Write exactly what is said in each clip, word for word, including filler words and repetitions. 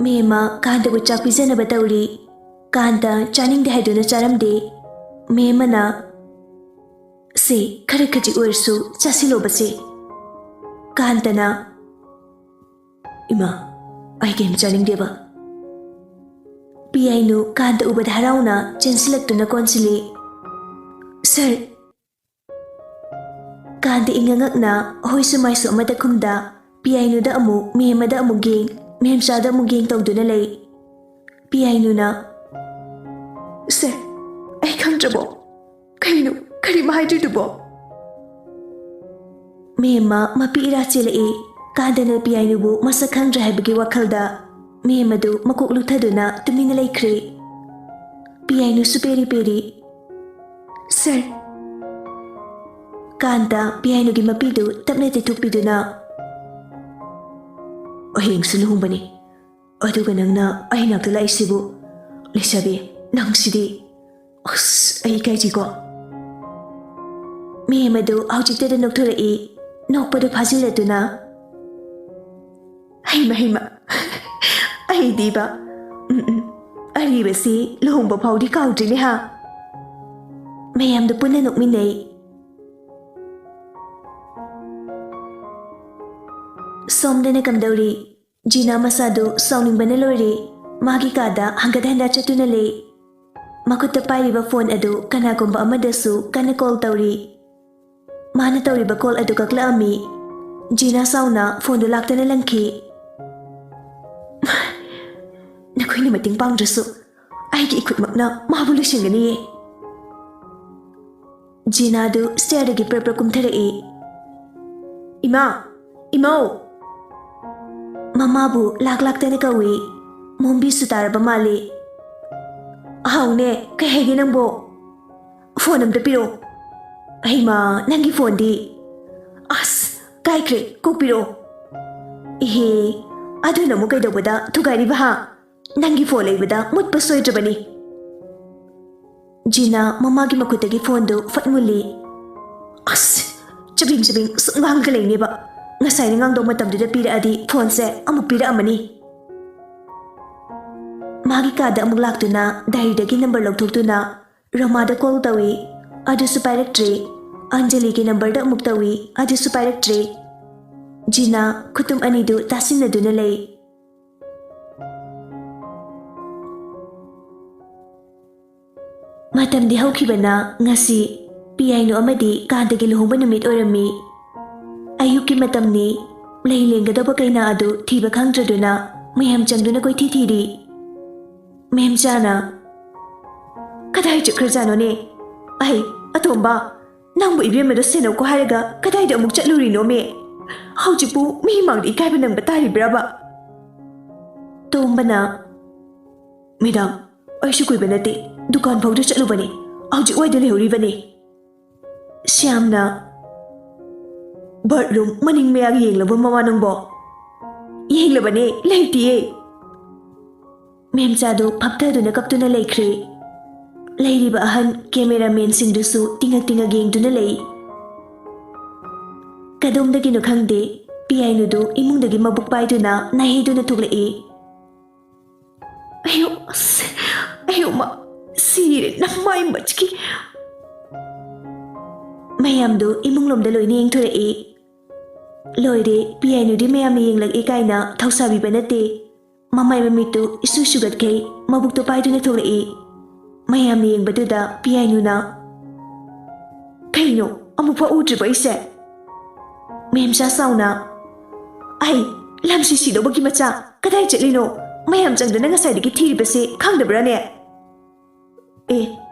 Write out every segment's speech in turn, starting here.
ꯃꯦꯝꯃ ꯀꯥꯟꯇꯕꯨ ꯆꯥꯛ ꯄꯤꯖꯅꯕ ꯇꯧꯔꯤ꯫ ꯀꯥꯟꯇ ꯆꯥꯅꯤꯡꯗꯦ ꯍꯥꯏꯗꯨꯅ ꯆꯥꯔꯝꯗꯦ꯫ ꯃꯦꯝꯃꯅ, "ꯁꯦ, ꯈꯔ ꯈꯖꯤꯛ ꯑꯣꯏꯔꯁꯨ ꯆꯥꯁꯤꯜꯂꯣꯕ ꯁꯦ꯫" ꯀꯥꯟꯇꯅ, "ꯏꯃꯥ, ꯑꯩ ꯀꯩꯝ ꯆꯥꯅꯤꯡꯗꯦꯕ꯫" ꯄꯤꯌꯥꯏꯅꯨ ꯀꯥꯟꯇ ꯎꯕꯗ ꯍꯔꯥꯎꯅ ꯆꯦꯟꯁꯤꯜꯂꯛꯇꯨꯅ ꯀꯣꯟꯁꯤꯜꯂꯤ꯫ "ꯁꯔ!" ꯀꯥꯟꯇ ꯏꯉꯛ ꯉꯛꯅ ꯍꯣꯏꯁꯨ ꯃꯥꯏꯁꯨ ꯑꯃꯗ ꯈꯨꯝꯗ, ꯄꯤꯌꯥꯏꯅꯨꯗ ꯑꯃꯨꯛ, ꯃꯦꯝꯃꯗ ꯑꯃꯨꯛ ꯌꯦꯡ, ꯃꯦꯝꯆꯥꯗ ꯑꯃꯨꯛ ꯌꯦꯡ ꯇꯧꯗꯨꯅ ꯂꯩ꯫ ꯄꯤꯌꯥꯏꯅꯨꯅ, "ꯁꯔ, ꯑꯩ ꯈꯪꯗ꯭ꯔꯕꯣ? ꯀꯩꯅꯣ, ꯀꯔꯤꯝ ꯍꯥꯏꯗ꯭ꯔꯤꯗꯨꯕꯣ?" ꯃꯦꯝꯃ ꯃꯄꯤ ꯏꯔꯥ ꯆꯦꯜꯂꯛꯏ꯫ ꯀꯥꯟꯇꯅ ꯄꯤꯌꯥꯏꯅꯨꯕꯨ ꯃꯁꯛ ꯈꯪꯗ꯭ꯔꯦ ꯍꯥꯏꯕꯒꯤ ꯋꯥꯈꯜꯗ ꯃꯦꯝꯃꯗꯨ ꯃꯀꯣꯛ ꯂꯨꯞꯊꯗꯨꯅ ꯇꯨꯃꯤꯟꯅ ꯂꯩꯈ꯭ꯔꯦ꯫ ꯄꯤꯌꯥꯏꯅꯨꯁꯨ ꯄꯦꯔꯤ ꯄꯦꯔꯤ꯫ "ꯁꯔ!" ꯀꯥꯟꯇ ꯄꯤꯌꯥꯏꯅꯨꯒꯤ ꯃꯄꯤꯗꯨ ꯇꯞꯅ ꯇꯩꯊꯣꯛꯄꯤꯗꯨꯅ, "ꯍꯌꯦꯡꯁꯨ ꯂꯨꯍꯣꯡꯕꯅꯤ, ꯑꯗꯨꯒ ꯅꯪꯅ ꯑꯩ ꯅꯥꯛꯇ ꯂꯥꯛꯏꯁꯤꯕꯨ? ꯂꯩꯁꯥꯕꯤ, ꯅꯪꯁꯤꯗꯤ꯫ ꯑꯁ, ꯑꯩ ꯏꯀꯥꯏꯖꯩꯀꯣ꯫" ꯃꯦꯝ ꯑꯗꯨ ꯍꯧꯖꯤꯛꯇꯗ ꯅꯣꯛꯊꯣꯔꯛꯏ꯫ ꯅꯣꯛꯄꯗꯨ ꯐꯥꯖꯤꯜꯂꯗꯨꯅ, "ꯍꯩꯃ, ꯍꯩꯃ, ꯑꯩꯗꯤꯕ, ꯎꯝ, ꯎꯝ, ꯑꯔꯤꯕꯁꯤ ꯂꯨꯍꯣꯡꯕ ꯐꯥꯎꯗꯤ ꯀꯥꯎꯗ꯭ꯔꯤꯅꯦ ꯍꯥ?" ꯃꯌꯥꯝꯗꯨ ꯄꯨꯟꯅ ꯅꯣꯛꯃꯤꯟꯅꯩ꯫ ꯁꯣꯝꯗꯅ ꯀꯝꯗꯧꯔꯤ? ꯖꯤꯅꯥ ꯃꯁꯥꯗꯨ ꯁꯥꯎꯅꯤꯡꯕꯅ ꯂꯣꯏꯔꯦ꯫ ꯃꯥꯒꯤ ꯀꯥꯗ ꯍꯪꯒꯠ ꯍꯟꯗ ꯆꯠꯇꯨꯅ ꯂꯩ꯫ ꯃꯈꯨꯠꯇ ꯄꯥꯏꯔꯤꯕ ꯐꯣꯟ ꯑꯗꯨ ꯀꯅꯥꯒꯨꯝꯕ ꯑꯃꯗꯁꯨ ꯀꯟꯅ ꯀꯣꯜ ꯇꯧꯔꯤ꯫ ꯃꯥꯅ ꯇꯧꯔꯤꯕ ꯀꯣꯜ ꯑꯗꯨ ꯀꯛꯂꯛꯑꯝꯃꯤ꯫ ꯖꯤꯅꯥ ꯁꯥꯎꯅ ꯐꯣꯟꯗꯨ ꯂꯥꯛꯇꯅ ꯂꯪꯈꯤ꯫ "ꯅꯈꯣꯏꯅ ꯃꯇꯦꯡ ꯄꯥꯡꯗ꯭ꯔꯁꯨ ꯑꯩꯒꯤ ꯏꯈꯨꯠꯃꯛꯅ ꯃꯥꯕꯨ ꯂꯣꯏꯁꯤꯟꯒꯅꯤꯌꯦ꯫" ꯖꯤꯅꯥꯗꯨ ꯁ꯭ꯇꯦꯌꯔꯗꯒꯤ ꯄ꯭ꯔꯞ ꯄ꯭ꯔꯞ ꯀꯨꯝꯊꯔꯛꯏ꯫ "ꯏꯃꯥ! ꯏꯃꯧ!" ꯃꯃꯥꯕꯨ ꯂꯥꯛ ꯂꯥꯛꯇꯅ ꯀꯧꯏ꯫ ꯃꯣꯝꯕꯤꯁꯨ ꯇꯥꯔꯕ ꯃꯥꯜꯂꯤ꯫ "ꯍꯥꯎꯅꯦ, ꯀꯩ ꯍꯥꯏꯒꯦ ꯅꯪꯕꯣ? ꯐꯣꯟ ꯑꯝꯇ ꯄꯤꯔꯛꯑꯣ꯫" "ꯍꯩꯃꯥ, ꯅꯪꯒꯤ ꯐꯣꯟꯗꯤ?" "ꯑꯁ, ꯀꯥꯏꯈ꯭ꯔꯦ, ꯀꯣꯛ ꯄꯤꯔꯛꯑꯣ꯫" "ꯏꯍꯦ, ꯑꯗꯨꯅ ꯑꯃꯨꯛ ꯀꯩꯗꯧꯕꯗ ꯊꯨꯒꯥꯏꯔꯤꯕ ꯍꯥ? ꯅꯪꯒꯤ ꯐꯣꯟ ꯂꯩꯕꯗ ꯃꯨꯠꯄ ꯁꯣꯏꯗ꯭ꯔꯕꯅꯤ꯫" ꯖꯤꯅꯥ ꯃꯃꯥꯒꯤ ꯃꯈꯨꯠꯇꯒꯤ ꯐꯣꯟꯗꯨ ꯐꯠ ꯃꯨꯜꯂꯤ꯫ "ꯑꯁ, ꯆꯕꯤꯡ ꯆꯕꯤꯡ ꯁꯨꯝ ꯉꯥꯡꯉꯒ ꯂꯩꯅꯦꯕ꯫ ꯉꯁꯥꯏꯅ ꯉꯥꯡꯗꯧ ꯃꯇꯝꯗꯨꯗ ꯄꯤꯔꯛꯑꯗꯤ ꯐꯣꯟꯁꯦ ꯑꯃꯨꯛ ꯄꯤꯔꯛꯑꯝꯃꯅꯤ꯫" ꯇꯥꯗ ꯑꯃꯨꯛ ꯂꯥꯛꯇꯨꯅ ꯗꯥꯏꯔꯤꯗꯒꯤ ꯅꯝꯕꯔ ꯂꯧꯊꯣꯛꯇꯨꯅ ꯔꯣꯃꯥꯗ ꯀꯣꯜ ꯇꯧꯏ, ꯑꯗꯨꯁꯨ ꯄꯥꯏꯔꯛꯇ꯭ꯔꯦ꯫ ꯑꯟꯖꯂꯤꯒꯤ ꯅꯝꯕꯔꯗ ꯑꯃꯨꯛ ꯇꯧꯏ, ꯑꯗꯨꯁꯨ ꯄꯥꯏꯔꯛꯇ꯭ꯔꯦ꯫ ꯖꯤꯅꯥ ꯈꯨꯇꯨꯝ ꯑꯅꯤꯗꯨ ꯇꯥꯁꯤꯟꯅꯗꯨꯅ ꯂꯩ꯫ ꯃꯇꯝꯗꯤ ꯍꯧꯈꯤꯕꯅ ꯉꯁꯤ ꯄꯤꯌꯥꯏꯅꯨ ꯑꯃꯗꯤ ꯀꯥꯟꯇꯒꯤ ꯂꯨꯍꯣꯡꯕ ꯅꯨꯃꯤꯠ ꯑꯣꯏꯔꯝꯃꯤ꯫ ꯑꯌꯨꯛꯀꯤ ꯃꯇꯝꯅꯤ꯫ ꯂꯩ ꯂꯦꯡꯒꯗꯕ ꯀꯩꯅꯥ ꯑꯗꯨ ꯊꯤꯕ ꯈꯪꯗ꯭ꯔꯗꯨꯅ ꯃꯌꯥꯝ ꯆꯪꯗꯨꯅ ꯀꯣꯏꯊꯤ ꯊꯤꯔꯤ꯫ ꯃꯦꯝꯆꯥꯅ, "ꯀꯗꯥꯏ ꯆꯠꯈ꯭ꯔꯖꯥꯠꯅꯣꯅꯦ? ꯑꯩ, ꯑꯇꯣꯝꯕ, ꯅꯪꯕꯨ ꯏꯕꯦꯝꯃꯗꯣ ꯁꯦꯟꯅꯧꯀꯣ ꯍꯥꯏꯔꯒ ꯀꯗꯥꯏꯗ ꯑꯃꯨꯛ ꯆꯠꯂꯨꯔꯤꯅꯣꯃꯦ? ꯍꯧꯖꯤꯛꯄꯨ ꯃꯤ ꯃꯥꯡꯗ ꯏꯀꯥꯏꯕ ꯅꯪꯕ ꯇꯥꯔꯤꯕ꯭ꯔꯕ?" ꯇꯣꯝꯕꯅ, "ꯃꯦꯗꯥꯝ, ꯑꯩꯁꯨ ꯀꯨꯏꯕ ꯅꯠꯇꯦ, ꯗꯨꯀꯥꯟ ꯐꯥꯎꯗ ꯆꯠꯂꯨꯕꯅꯦ, ꯍꯧꯖꯤꯛ ꯋꯥꯏꯗ ꯂꯩꯍꯧꯔꯤꯕꯅꯦ꯫" ꯁ꯭ꯌꯥꯝꯅ, "ꯕꯥꯠꯔꯨꯝ ꯃꯅꯤꯡ ꯃꯌꯥꯒꯤ ꯌꯦꯡꯂꯕꯣ ꯃꯃꯥ ꯅꯪꯕꯣ?" "ꯌꯦꯡꯂꯕꯅꯦ, ꯂꯩꯇꯤꯌꯦ꯫" ꯃꯦꯝꯆꯥꯗꯨ ꯐꯞꯊꯗꯨꯅ ꯀꯞꯇꯨꯅ ꯂꯩꯈ꯭ꯔꯦ꯫ ꯂꯩꯔꯤꯕ ꯑꯍꯟ ꯀꯦꯃꯦꯔꯥꯃꯦꯟꯁꯤꯡꯗꯨꯁꯨ ꯇꯤꯡꯉꯛ ꯇꯤꯡꯉꯛ ꯌꯦꯡꯗꯨꯅ ꯂꯩ꯫ ꯀꯗꯣꯝꯗꯒꯤꯅꯣ ꯈꯪꯗꯦ, ꯄꯤꯌꯥꯏꯅꯨꯗꯨ ꯏꯃꯨꯡꯗꯒꯤ ꯃꯕꯨꯛ ꯄꯥꯏꯗꯨꯅ ꯅꯥꯍꯦꯗꯨꯅ ꯊꯣꯛꯂꯛꯏ꯫ "ꯑꯌꯣ, ꯑꯁ, ꯑꯌꯣ ꯃ, ꯁꯤꯔꯦ, ꯅꯃꯥꯏ ꯃꯆꯀꯤ!" ꯃꯌꯥꯝꯗꯨ ꯏꯃꯨꯡꯂꯣꯝꯗ ꯂꯣꯏꯅ ꯌꯦꯡꯊꯣꯔꯛꯏ꯫ ꯂꯣꯏꯔꯦ, ꯄꯤꯌꯥꯏꯅꯨꯗꯤ ꯃꯌꯥꯝꯅ ꯌꯦꯡꯂꯛꯏ ꯀꯥꯏꯅ ꯊꯧꯁꯥꯕꯤꯕ ꯅꯠꯇꯦ꯫ ꯃꯃꯥꯏ ꯃꯃꯤꯠꯇꯨ ꯏꯁꯨ ꯁꯨꯒꯠꯈꯩ ꯃꯕꯨꯛꯇꯣ ꯄꯥꯏꯗꯨꯅ ꯊꯣꯛꯂꯛꯏ꯫ ꯃꯌꯥꯝꯅ ꯌꯦꯡꯕꯗꯨꯗ ꯄꯤꯌꯥꯏꯅꯨꯅ, "ꯀꯩꯅꯣ, ꯑꯃꯨꯛꯐꯥꯎ ꯎꯗ꯭ꯔꯤꯕꯣ ꯑꯩꯁꯦ?" ꯃꯦꯝꯆꯥ ꯁꯥꯎꯅ, "ꯑꯩ, ꯂꯝꯁꯤ ꯁꯤꯗꯧꯕꯒꯤ ꯃꯆꯥ, ꯀꯗꯥꯏ ꯆꯠꯂꯤꯅꯣ? ꯃꯌꯥꯝ ꯆꯪꯗꯅ ꯉꯁꯥꯏꯗꯒꯤ ꯊꯤꯔꯤꯕꯁꯦ ꯈꯪꯗꯕ꯭ꯔꯥꯅꯦ?" "ꯑꯦ,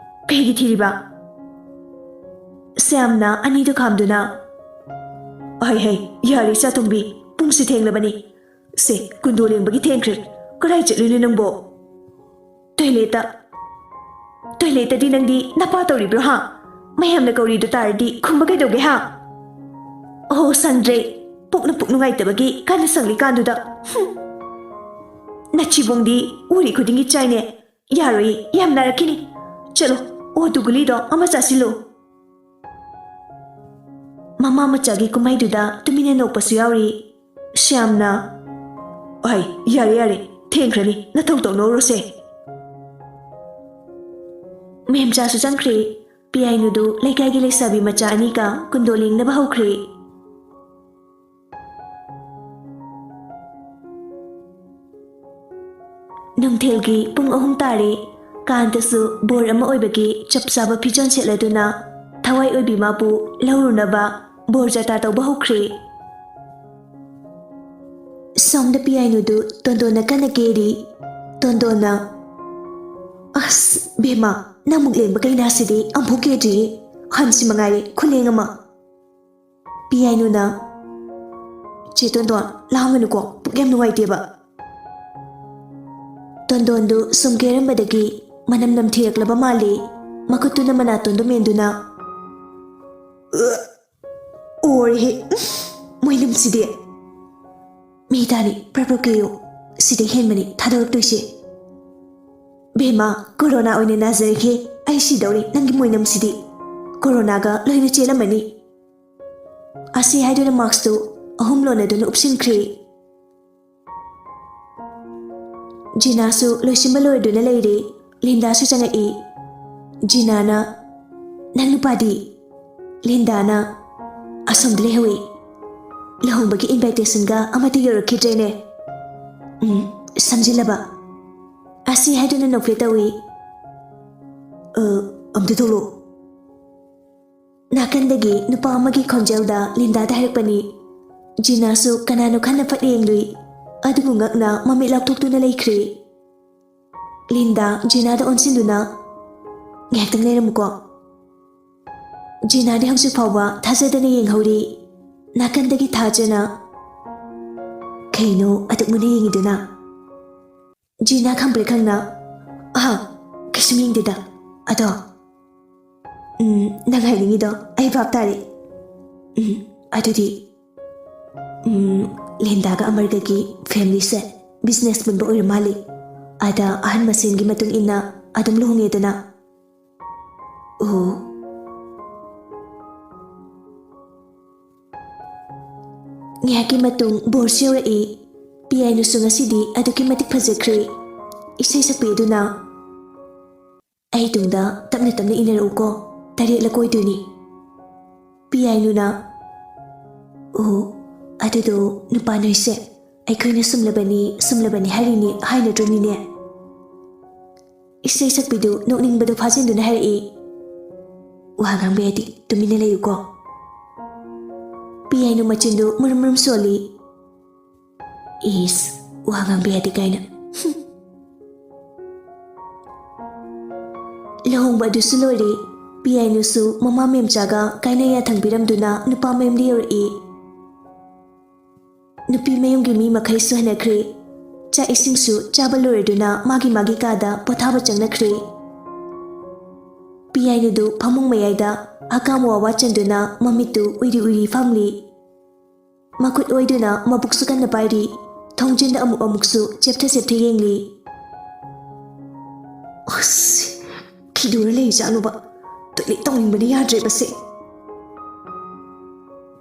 ꯀꯩꯒꯤ ꯊꯤꯔꯤꯕ?" ꯁ꯭ꯌꯥꯝꯅ ꯑꯅꯤꯗꯨ ꯈꯥꯝꯗꯨꯅ, "ꯍꯩ, ꯍꯩ, ꯌꯥꯔꯦ ꯏꯆꯥꯇꯣꯝꯕꯤ, ꯄꯨꯡꯁꯤ ꯊꯦꯡꯂꯕꯅꯤ꯫ ꯁꯦ, ꯀꯨꯟꯗꯣ ꯂꯦꯡꯕꯒꯤ ꯊꯦꯡꯈ꯭ꯔꯦ꯫ ꯀꯗꯥꯏ ꯆꯠꯂꯨꯏꯅꯣ ꯅꯪꯕꯣ? ꯇꯣꯏꯂꯦꯠꯇ꯫ ꯇꯣꯏꯂꯦꯠꯇꯗꯤ ꯅꯪꯗꯤ ꯅꯄꯥ ꯇꯧꯔꯤꯕ꯭ꯔꯣ, ꯍꯥ? ꯃꯌꯥꯝꯅ ꯀꯧꯔꯤꯗꯨ ꯇꯥꯔꯗꯤ ꯈꯨꯝꯕ ꯀꯩꯗꯧꯒꯦ, ꯍꯥ?" "ꯑꯣꯍꯣ, ꯁꯪꯗ꯭ꯔꯦ꯫ ꯄꯨꯛꯅ ꯄꯨꯛ ꯅꯨꯡꯉꯥꯏꯇꯕꯒꯤ ꯀꯟꯅ ꯁꯪꯂꯤꯀꯥꯟꯗꯨꯗ꯫ ꯍꯨꯝ꯫ ꯅꯊꯤꯕꯣꯡꯗꯤ ꯎꯔꯤ ꯈꯨꯗꯤꯡꯒꯤ ꯆꯥꯏꯅꯦ꯫ ꯌꯥꯔꯣꯏꯌꯦ, ꯌꯥꯝ ꯅꯥꯔꯛꯈꯤꯅꯤ꯫ ꯆꯠꯂꯣ, ꯑꯣꯇꯨ ꯒꯨꯂꯤꯗꯣ ꯑꯃ ꯆꯥꯁꯤꯜꯂꯨ꯫" ꯃꯃꯥ ꯃꯆꯥꯒꯤ ꯀꯨꯝꯍꯩꯗꯨꯗ ꯇꯨꯃꯤꯟꯅ ꯅꯣꯛꯄꯁꯨ ꯌꯥꯎꯔꯤ꯫ ꯁ꯭ꯌꯥꯝꯅ, "ꯑꯩ, ꯌꯥꯔꯦ, ꯌꯥꯔꯦ, ꯊꯦꯡꯈ꯭ꯔꯅꯤ, ꯅꯊꯧ ꯇꯧꯅꯧꯔꯣꯁꯦ꯫ ꯃꯦꯝꯆꯥꯁꯨ ꯆꯪꯈ꯭ꯔꯦ꯫ ꯄꯤꯌꯥꯏꯅꯨꯗꯨ ꯂꯩꯀꯥꯏꯒꯤ ꯂꯩꯁꯥꯕꯤ ꯃꯆꯥ ꯑꯅꯤꯒ ꯀꯨꯟꯗꯣ ꯂꯦꯡꯅꯕ ꯍꯧꯈ꯭ꯔꯦ꯫ ꯅꯨꯡꯊꯤꯜꯒꯤ ꯄꯨꯡ ꯑꯍꯨꯝ ꯇꯥꯔꯦ꯫ ꯀꯥꯟꯇꯁꯨ ꯕꯣꯔ ꯑꯃ ꯑꯣꯏꯕꯒꯤ ꯆꯞ ꯆꯥꯕ ꯐꯤꯖꯣꯜ ꯁꯦꯠꯂꯗꯨꯅ ꯊꯋꯥꯏ ꯑꯣꯏꯕꯤ ꯃꯥꯕꯨ ꯂꯧꯔꯨꯅꯕ ꯕꯣꯔ ꯖꯇꯥ ꯇꯧꯕ ꯍꯧꯈ꯭ꯔꯦ꯫ ꯁꯣꯝꯗ ꯄꯤꯌꯥꯏꯅꯨꯗꯨ ꯇꯣꯟꯗꯣꯟꯅ ꯀꯟꯅ ꯀꯦꯔꯤ꯫ ꯇꯣꯟꯗꯣꯟꯅ, "ꯑꯁ, ꯕꯦꯝꯃ, ꯅꯪꯃꯨꯛ ꯂꯦꯡꯕ ꯀꯩꯅꯥꯁꯤꯗꯤ ꯑꯃꯨꯛ ꯀꯦꯗ꯭ꯔꯤꯌꯦ꯫ ꯍꯟꯁꯤ ꯃꯉꯥꯏꯔꯦ ꯈꯨꯂꯦꯡ ꯑꯃ꯫" ꯄꯤꯌꯥꯏꯅꯨꯅ, "ꯆꯦ ꯇꯣꯟꯗꯣꯟ, ꯂꯥꯡꯒꯅꯨꯀꯣ, ꯄꯨꯛ ꯌꯥꯝ ꯅꯨꯡꯉꯥꯏꯇꯦꯕ꯫" ꯇꯣꯟꯗꯣꯟꯗꯨ ꯁꯨꯝ ꯀꯦꯔꯝꯕꯗꯒꯤ ꯃꯅꯝ ꯅꯝꯊꯤꯔꯛꯂꯕ ꯃꯥꯜꯂꯤ꯫ ꯃꯈꯨꯠꯇꯨꯅ ꯃꯅꯥꯇꯣꯟꯗꯨ ꯃꯦꯟꯗꯨꯅ, "ꯑꯣꯔꯦꯍꯦ, ꯎꯝ, ꯃꯣꯏꯅꯝꯁꯤꯗꯤ꯫ ꯃꯤ ꯇꯥꯅꯤ, ꯄ꯭ꯔꯞ ꯄ꯭ꯔꯞ ꯀꯦꯌꯨ꯫ ꯁꯤꯗꯩ ꯍꯦꯟꯕꯅꯤ ꯊꯥꯗꯣꯔꯛꯇꯣꯏꯁꯦ꯫ ꯕꯦꯝꯃ, ꯀꯣꯔꯣꯅꯥ ꯑꯣꯏꯅ ꯅꯥꯖꯔꯒꯦ꯫ ꯑꯩ ꯁꯤꯗꯧꯔꯦ ꯅꯪꯒꯤ ꯃꯣꯏꯅꯝꯁꯤꯗꯤ꯫ ꯀꯣꯔꯣꯅꯥꯒ ꯂꯣꯏꯅ ꯆꯦꯜꯂꯝꯃꯅꯤ꯫" ꯑꯁꯤ ꯍꯥꯏꯗꯨꯅ ꯃꯥꯛꯁꯇꯨ ꯑꯍꯨꯝ ꯂꯣꯟꯅꯗꯨꯅ ꯎꯞꯁꯤꯟꯈ꯭ꯔꯦ꯫ ꯖꯤꯅꯥꯁꯨ ꯂꯣꯏꯁꯤꯟꯕ ꯂꯣꯏꯗꯨꯅ ꯂꯩꯔꯦ꯫ ꯂꯤꯟꯗꯥꯁꯨ ꯆꯪꯉꯛꯏ꯫ ꯖꯤꯅꯥꯅ, "ꯅꯪ ꯅꯨꯄꯥꯗꯤ?" ꯂꯤꯟꯗꯥꯅ, "ꯑꯁꯣꯝꯗ ꯂꯩꯍꯧꯏ꯫ ꯂꯨꯍꯣꯡꯕꯒꯤ ꯏꯟꯚꯥꯏꯇꯦꯁꯟꯒ ꯑꯃꯠꯇ ꯌꯧꯔꯛꯈꯤꯗ꯭ꯔꯦꯅꯦ꯫" "ꯎꯝ, ꯁꯝꯖꯤꯜꯂꯕ?" ꯑꯁꯤ ꯍꯥꯏꯗꯨꯅ ꯅꯣꯛꯐꯦ ꯇꯧꯏ꯫ "ꯑ, ꯑꯝꯇ ꯊꯣꯛꯂꯛꯑꯣ꯫" ꯅꯥꯀꯟꯗꯒꯤ ꯅꯨꯄꯥ ꯑꯃꯒꯤ ꯈꯣꯟꯖꯦꯜꯗ ꯂꯤꯟꯗꯥꯗ ꯍꯥꯏꯔꯛꯄꯅꯤ꯫ ꯖꯤꯅꯥꯁꯨ ꯀꯅꯥꯅꯣ ꯈꯟꯅ ꯐꯠ ꯌꯦꯡꯂꯨꯏ꯫ ꯑꯗꯨꯕꯨ ꯉꯛꯅ ꯃꯃꯤꯠ ꯂꯥꯎꯊꯣꯛꯇꯨꯅ ꯂꯩꯈ꯭ꯔꯦ꯫ ꯂꯤꯟꯗꯥ ꯖꯤꯅꯥꯗ ꯑꯣꯟꯁꯤꯟꯗꯨꯅ, "ꯉꯥꯏꯍꯥꯛꯇꯪ ꯂꯩꯔꯝꯃꯨꯀꯣ꯫" ꯖꯤꯅꯥꯗꯤ ꯍꯧꯖꯤꯛ ꯐꯥꯎꯕ ꯊꯥꯖꯗꯅ ꯌꯦꯡꯍꯧꯔꯤ꯫ ꯅꯥꯀꯟꯗꯒꯤ ꯊꯥꯖꯅ, "ꯀꯩꯅꯣ ꯑꯗꯨꯛ ꯃꯨꯟꯅ ꯌꯦꯡꯉꯤꯗꯨꯅ?" ꯖꯤꯅꯥ ꯈꯪꯄ꯭ꯔꯦꯛ ꯈꯪꯅ, "ꯑꯍ, ꯀꯩꯁꯨꯝ ꯌꯦꯡꯗꯦꯗ꯫ ꯑꯗꯣ, ꯎꯝ, ꯅꯪ ꯍꯥꯏꯅꯤꯡꯉꯤꯗꯣ ꯑꯩ ꯚꯥꯞ ꯇꯥꯔꯦ꯫ ꯎꯝ, ꯑꯗꯨꯗꯤ, ꯎꯝ, ꯂꯤꯟꯗꯥꯒ ꯑꯃꯔꯒꯒꯤ ꯐꯦꯃꯤꯂꯤꯁꯦ ꯕꯤꯖꯤꯅꯦꯁ ꯄꯨꯟꯕ ꯑꯣꯏꯔ ꯃꯥꯜꯂꯦ꯫ ꯑꯗ ꯑꯍꯟ ꯃꯁꯦꯟꯒꯤ ꯃꯇꯨꯡ ꯏꯟꯅ ꯑꯗꯨꯝ ꯂꯨꯍꯣꯡꯉꯦꯗꯅ꯫" ꯑꯣ꯫ ꯉꯥꯏꯍꯥꯛꯀꯤ ꯃꯇꯨꯡ ꯕꯣꯔꯁꯨ ꯌꯧꯔꯛꯏ꯫ ꯄꯤꯌꯥꯏꯅꯨꯁꯨ ꯉꯁꯤꯗꯤ ꯑꯗꯨꯛꯀꯤ ꯃꯇꯤꯛ ꯐꯖꯈ꯭ꯔꯦ꯫ ꯏꯁꯩ ꯁꯛꯄꯤ ꯑꯗꯨꯅ, ꯑꯩ ꯇꯨꯡꯗ ꯇꯞꯅ ꯇꯞꯅ ꯏꯟꯅꯔꯛꯎꯀꯣ꯫ ꯇꯔꯦꯠꯂꯛ ꯀꯣꯏꯗꯣꯏꯅꯤ꯫ ꯄꯤꯌꯥꯏꯅꯨꯅ, "ꯑꯣ, ꯑꯗꯨꯗꯣ ꯅꯨꯄꯥ ꯅꯣꯏꯁꯦ ꯑꯩꯈꯣꯏꯅ ꯁꯨꯝꯂꯕꯅꯤ, ꯁꯨꯝꯂꯕꯅꯤ ꯍꯥꯏꯔꯤꯅꯤ ꯍꯥꯏ ꯅꯠꯇ꯭ꯔꯣ ꯅꯤꯅꯦ?" ꯏꯁꯩ ꯁꯛꯄꯤꯗꯨ ꯅꯣꯛꯅꯤꯡꯕꯗꯨ ꯐꯥꯖꯤꯟꯗꯨꯅ ꯍꯥꯏꯔꯛꯏ꯫ "ꯋꯥ ꯉꯥꯡꯕ ꯌꯥꯗꯦ, ꯇꯨꯃꯤꯟꯅ ꯂꯩꯌꯨꯀꯣ꯫" ꯄꯤꯌꯥꯏꯅꯨ ꯃꯆꯤꯟꯗꯨ ꯃꯨꯔꯨꯝ ꯃꯨꯔꯨꯝ ꯁꯣꯜꯂꯤ꯫ "ꯏꯁ, ꯋꯥ ꯉꯥꯡꯕ ꯌꯥꯗꯦ ꯀꯥꯏꯅ꯫" ꯂꯨꯍꯣꯡꯕ ꯑꯗꯨꯁꯨ ꯂꯣꯏꯔꯦ꯫ ꯄꯤꯌꯥꯏꯅꯨꯁꯨ ꯃꯃꯥ ꯃꯦꯝꯆꯥꯒ ꯀꯥꯏꯅ ꯌꯥꯊꯪ ꯄꯤꯔꯝꯗꯨꯅ ꯅꯨꯄꯥ ꯃꯌꯨꯝꯗ ꯌꯧꯔꯛꯏ꯫ ꯅꯨꯄꯤ ꯃꯌꯨꯝꯒꯤ ꯃꯤ ꯃꯈꯩꯁꯨ ꯍꯟꯅꯈ꯭ꯔꯦ꯫ ꯆꯥꯛ ꯏꯁꯤꯡꯁꯨ ꯆꯥꯕ ꯂꯣꯏꯔꯗꯨꯅ ꯃꯥꯒꯤ ꯃꯥꯒꯤ ꯀꯥꯗ ꯄꯣꯊꯥꯕ ꯆꯪꯅꯈ꯭ꯔꯦ꯫ ꯄꯤꯌꯥꯏꯅꯨꯗꯨ ꯐꯃꯨꯡ ꯃꯌꯥꯏꯗ ꯍꯀꯥꯝ ꯋꯥꯋꯥ ꯆꯟꯗꯨꯅ ꯃꯃꯤꯠꯇꯨ ꯎꯏꯔꯤ ꯎꯏꯔꯤ ꯐꯝꯂꯤ꯫ ꯃꯈꯨꯠ ꯑꯣꯏꯗꯨꯅ ꯃꯕꯨꯛꯁꯨ ꯀꯟꯅ ꯄꯥꯏꯔꯤ꯫ ꯊꯣꯡꯖꯤꯟꯗ ꯑꯃꯨꯛ ꯑꯃꯨꯛꯁꯨ ꯆꯦꯞꯊ ꯆꯦꯞꯊ ꯌꯦꯡꯂꯤ꯫ "ꯑꯁ, ꯀꯩꯗꯧꯔ ꯂꯩꯖꯥꯠꯅꯣꯕ? ꯇꯣꯏꯂꯦꯠ ꯇꯧꯅꯤꯡꯕꯅ ꯌꯥꯗ꯭ꯔꯦꯕꯁꯦ꯫"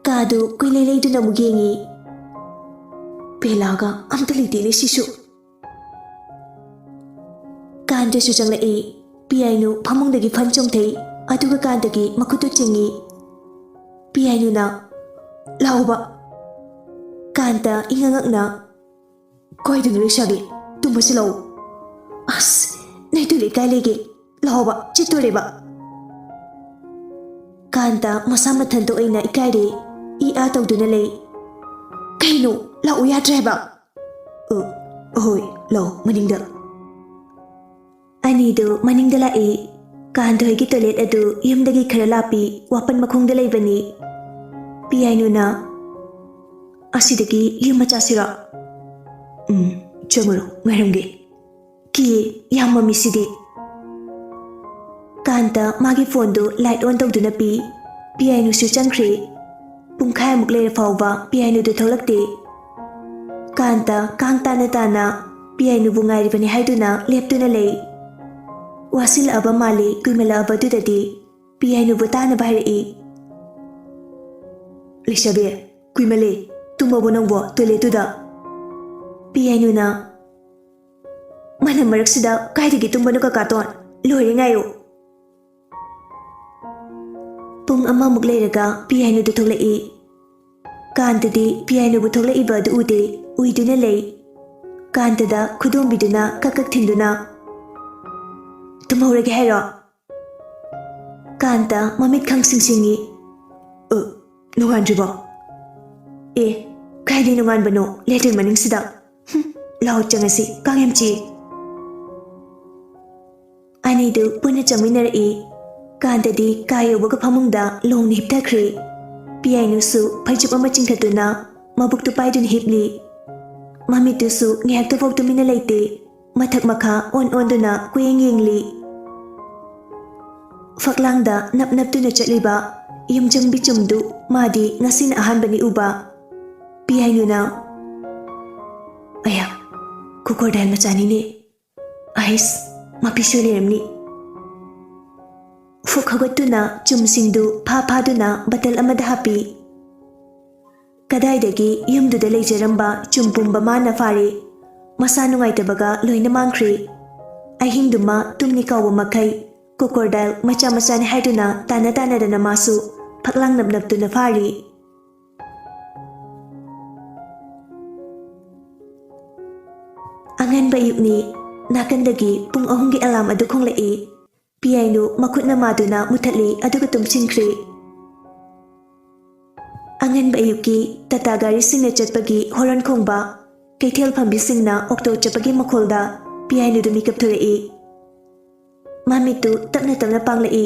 ꯀꯥꯗꯨ ꯀꯨꯏꯂꯩ ꯂꯩꯗꯨꯅ ꯑꯃꯨꯛ ꯌꯦꯡꯉꯤ꯫ "ꯕꯦꯂꯥꯒ ꯑꯝꯇ ꯂꯩꯇꯦꯅꯦ ꯁꯤꯁꯨ꯫" ꯀꯥꯟꯇꯁꯨ ꯆꯪꯂꯛꯏ꯫ ꯄꯤꯌꯥꯏꯅꯨ ꯐꯃꯨꯡꯗꯒꯤ ꯐꯟ ꯆꯣꯡꯊꯩ꯫ ꯑꯗꯨꯒ ꯀꯥꯟꯇꯒꯤ ꯃꯈꯨꯠꯇꯨ ꯆꯤꯡꯏ꯫ ꯄꯤꯌꯥꯏꯅꯨꯅ, "ꯂꯥꯛꯑꯣꯕ꯫" ꯀꯥꯟꯇ ꯏꯉꯛ ꯉꯛꯅ, "ꯀꯥꯏꯗꯅꯣ ꯂꯩꯁꯥꯕꯤ? ꯇꯨꯝꯕꯁꯤ ꯂꯥꯛꯑꯣ꯫" "ꯑꯁ, ꯅꯣꯏ ꯇꯣꯏꯂꯦꯠ ꯀꯥꯏ ꯂꯩꯒꯦ? ꯂꯥꯛꯑꯣꯕ, ꯆꯤꯠꯇꯣꯔꯦꯕ꯫" ꯀꯥꯟꯇ ꯃꯁꯥ ꯃꯊꯟꯇ ꯑꯣꯏꯅ ꯏꯀꯥꯏꯔꯦ꯫ ꯏ ꯑꯥ ꯇꯧꯗꯨꯅ ꯂꯩ꯫ "ꯀꯩꯅꯣ? ꯂꯥꯛꯑꯣ ꯌꯥꯗ꯭ꯔꯦ ꯍꯥꯏꯕ?" "ꯑ, ꯑꯍꯣꯏ, ꯂꯥꯛꯑꯣ, ꯃꯅꯤꯡꯗ꯫" ꯑꯅꯤꯗꯨ ꯃꯅꯤꯡꯗ ꯂꯥꯛꯏ꯫ ꯀꯥꯟꯗꯣꯏꯒꯤ ꯇꯣꯏꯂꯦꯠ ꯑꯗꯨ ꯌꯨꯝꯗꯒꯤ ꯈꯔ ꯂꯥꯞꯄꯤ, ꯋꯥꯄꯟ ꯃꯈꯣꯡꯗ ꯂꯩꯕꯅꯤ꯫ ꯄꯤꯌꯥꯏꯅꯨꯅ, "ꯑꯁꯤꯗꯒꯤ ꯌꯨꯝ ꯃꯆꯥꯁꯤꯔꯣ?" "ꯎꯝ, ꯆꯪꯉꯨꯔꯣ, ꯉꯥꯏꯔꯝꯒꯦ꯫" "ꯀꯤꯌꯦ, ꯌꯥꯝ ꯃꯝꯃꯤꯁꯤꯗꯤ꯫" ꯀꯥꯟꯇ ꯃꯥꯒꯤ ꯐꯣꯟꯗꯨ ꯂꯥꯏꯠ ꯑꯣꯟ ꯇꯧꯗꯨꯅ ꯄꯤ꯫ ꯄꯤꯌꯥꯏꯅꯨꯁꯨ ꯆꯪꯈ꯭ꯔꯦ꯫ ꯄꯨꯡꯈꯥꯏꯃꯨꯛ ꯂꯩꯔ ꯐꯥꯎꯕ ꯄꯤꯌꯥꯏꯅꯨꯗꯨ ꯊꯣꯛꯂꯛꯇꯦ꯫ ꯀꯥꯟꯇ ꯀꯥꯡ ꯇꯥꯅ ꯇꯥꯅ ꯄꯤꯌꯥꯏꯅꯨꯕꯨ ꯉꯥꯏꯔꯤꯕꯅꯤ ꯍꯥꯏꯗꯨꯅ ꯂꯦꯞꯇꯨꯅ ꯂꯩ꯫ ꯋꯥꯁꯤꯜꯂꯛꯑꯕ ꯃꯥꯜꯂꯤ ꯀꯨꯏꯃꯜꯂꯛꯑꯕꯗꯨꯗꯗꯤ ꯄꯤꯌꯥꯏꯅꯨꯕꯨ ꯇꯥꯅꯕ ꯍꯥꯏꯔꯛꯏ꯫ "ꯂꯩꯁꯥꯕꯤ, ꯀꯨꯏꯃꯜꯂꯦ, ꯇꯨꯝꯃꯕꯣ ꯅꯪꯕꯣ ꯇꯣꯏꯂꯦꯠꯇꯨꯗ?" ꯄꯤꯌꯥꯏꯅꯨꯅ, "ꯃꯅꯝ ꯃꯔꯛꯁꯤꯗ ꯀꯥꯏꯗꯒꯤ ꯇꯨꯝꯕꯅꯣ ꯀꯀꯥꯇꯣꯟ? ꯂꯣꯏꯔꯦ, ꯉꯥꯏꯌꯨ꯫ ꯄꯨꯡ ꯑꯃꯃꯨꯛ ꯂꯩꯔꯒ ꯄꯤꯌꯥꯏꯅꯨꯗꯨ ꯊꯣꯛꯂꯛꯏ꯫ ꯀꯥꯟꯇꯗꯤ ꯄꯤꯌꯥꯏꯅꯨꯕꯨ ꯊꯣꯛꯂꯛꯏꯕ ꯑꯗꯨ ꯎꯗꯦ, ꯎꯏꯗꯨꯅ ꯂꯩ꯫ ꯀꯥꯟꯇꯗ ꯈꯨꯗꯣꯝꯕꯤꯗꯨꯅ ꯀꯛ ꯀꯛ ꯊꯤꯟꯗꯨꯅ, "ꯇꯨꯝꯍꯧꯔꯒꯦ ꯍꯥꯏꯔꯣ?" ꯀꯥꯟꯇ ꯃꯃꯤꯠ ꯈꯪꯁꯤꯡ ꯁꯤꯡꯉꯤ꯫ "ꯑ, ꯅꯣꯡꯉꯥꯟꯗ꯭ꯔꯤꯕꯣ?" "ꯑꯦ, ꯀꯥꯏꯗꯩ ꯅꯣꯡꯉꯥꯟꯕꯅꯣ, ꯂꯦꯇ꯭ꯔꯤꯟ ꯃꯅꯤꯡꯁꯤꯗ꯫ ꯍꯨꯝ, ꯂꯥꯎ ꯆꯪꯉꯁꯤ, ꯀꯥꯡ ꯌꯥꯝ ꯆꯤꯛꯏ꯫" ꯑꯅꯤꯗꯨ ꯄꯨꯟꯅ ꯆꯪꯃꯤꯟꯅꯔꯛꯏ꯫ ꯀꯥꯟꯇꯗꯤ ꯀꯥ ꯌꯧꯕꯒ ꯐꯃꯨꯡꯗ ꯂꯣꯡꯅ ꯍꯤꯞꯊꯈ꯭ꯔꯦ꯫ ꯄꯤꯌꯥꯏꯅꯨꯁꯨ ꯐꯩꯖꯨꯞ ꯑꯃ ꯆꯤꯡꯈꯠꯇꯨꯅ ꯃꯕꯨꯛꯇꯨ ꯄꯥꯏꯗꯨꯅ ꯍꯤꯞꯂꯤ꯫ ꯃꯃꯤꯠꯇꯨꯁꯨ ꯉꯥꯏꯍꯥꯛꯇꯐꯥꯎ ꯇꯨꯃꯤꯟꯅ ꯂꯩꯇꯦ꯫ ꯃꯊꯛ ꯃꯈꯥ ꯑꯣꯟ ꯑꯣꯟꯗꯨꯅ ꯀꯣꯏꯌꯦꯡ ꯌꯦꯡꯂꯤ꯫ ꯐꯛꯂꯥꯡꯗ ꯅꯞ ꯅꯞꯇꯨꯅ ꯆꯠꯂꯤꯕ ꯌꯨꯝꯖꯪꯕꯤ ꯆꯨꯝꯗꯨ ꯃꯥꯗꯤ ꯉꯁꯤꯅ ꯑꯍꯥꯟꯕꯅꯤ ꯎꯕ꯫ ꯄꯤꯌꯥꯏꯅꯨꯅ, "ꯑꯌꯥ, crocodile ꯃꯆꯥꯅꯤꯅꯦ꯫ ꯑꯩꯁ, ꯃꯄꯤ ꯁꯣꯏ ꯂꯩꯔꯝꯅꯤ꯫" ꯐꯨꯛ ꯍꯧꯒꯠꯇꯨꯅ ꯆꯨꯝꯁꯤꯡꯗꯨ ꯐꯥ ꯐꯥꯗꯨꯅ ꯕꯇꯜ ꯑꯃꯗ ꯍꯥꯞꯄꯤ꯫ ꯀꯗꯥꯏꯗꯒꯤ ꯌꯨꯝꯗꯨꯗ ꯂꯩꯖꯔꯝꯕ ꯆꯨꯝ ꯄꯨꯝꯕ ꯃꯥꯅ ꯐꯥꯔꯦ꯫ ꯃꯁꯥ ꯅꯨꯡꯉꯥꯏꯇꯕꯒ ꯂꯣꯏꯅ ꯃꯥꯡꯈ꯭ꯔꯦ꯫ ꯑꯍꯤꯡꯗꯨꯃ ꯇꯨꯝꯅꯤ ꯀꯥꯎꯕ ꯃꯈꯩ crocodile ꯃꯆꯥ ꯃꯆꯥꯅꯤ ꯍꯥꯏꯗꯨꯅ ꯇꯥꯟꯅ ꯇꯥꯟꯅꯗꯅ ꯃꯥꯁꯨ ꯐꯛꯂꯥꯡ ꯅꯞ ꯅꯞꯇꯨꯅ ꯐꯥꯔꯤ꯫ ꯑꯉꯟꯕ ꯑꯌꯨꯛꯅꯤ꯫ ꯅꯥꯀꯟꯗꯒꯤ ꯄꯨꯡ ꯑꯍꯨꯝꯒꯤ alarm ꯑꯗꯨ ꯈꯣꯡꯂꯛꯏ꯫ ꯄꯤꯌꯥꯏꯅꯨ ꯃꯈꯨꯠꯅ ꯃꯥꯗꯨꯅ ꯃꯨꯊꯠꯂꯤ, ꯑꯗꯨꯒ ꯇꯨꯝꯁꯤꯟꯈ꯭ꯔꯦ꯫ ꯑꯉꯟꯕ ꯑꯌꯨꯛꯀꯤ ꯇꯥꯇꯥ ꯒꯥꯔꯤꯁꯤꯡꯅ ꯆꯠꯄꯒꯤ horn ꯈꯣꯡꯕ, ꯀꯩꯊꯦꯜ ꯐꯝꯕꯤꯁꯤꯡꯅ ꯑꯣꯛꯇꯣ ꯆꯠꯄꯒꯤ ꯃꯈꯣꯜꯗ ꯄꯤꯌꯥꯏꯅꯨꯗꯨ ꯃꯤꯀꯞ ꯊꯣꯔꯛꯏ꯫ ꯃꯃꯤꯠꯇꯨ ꯇꯞꯅ ꯇꯞꯅ ꯄꯥꯡꯂꯛꯏ꯫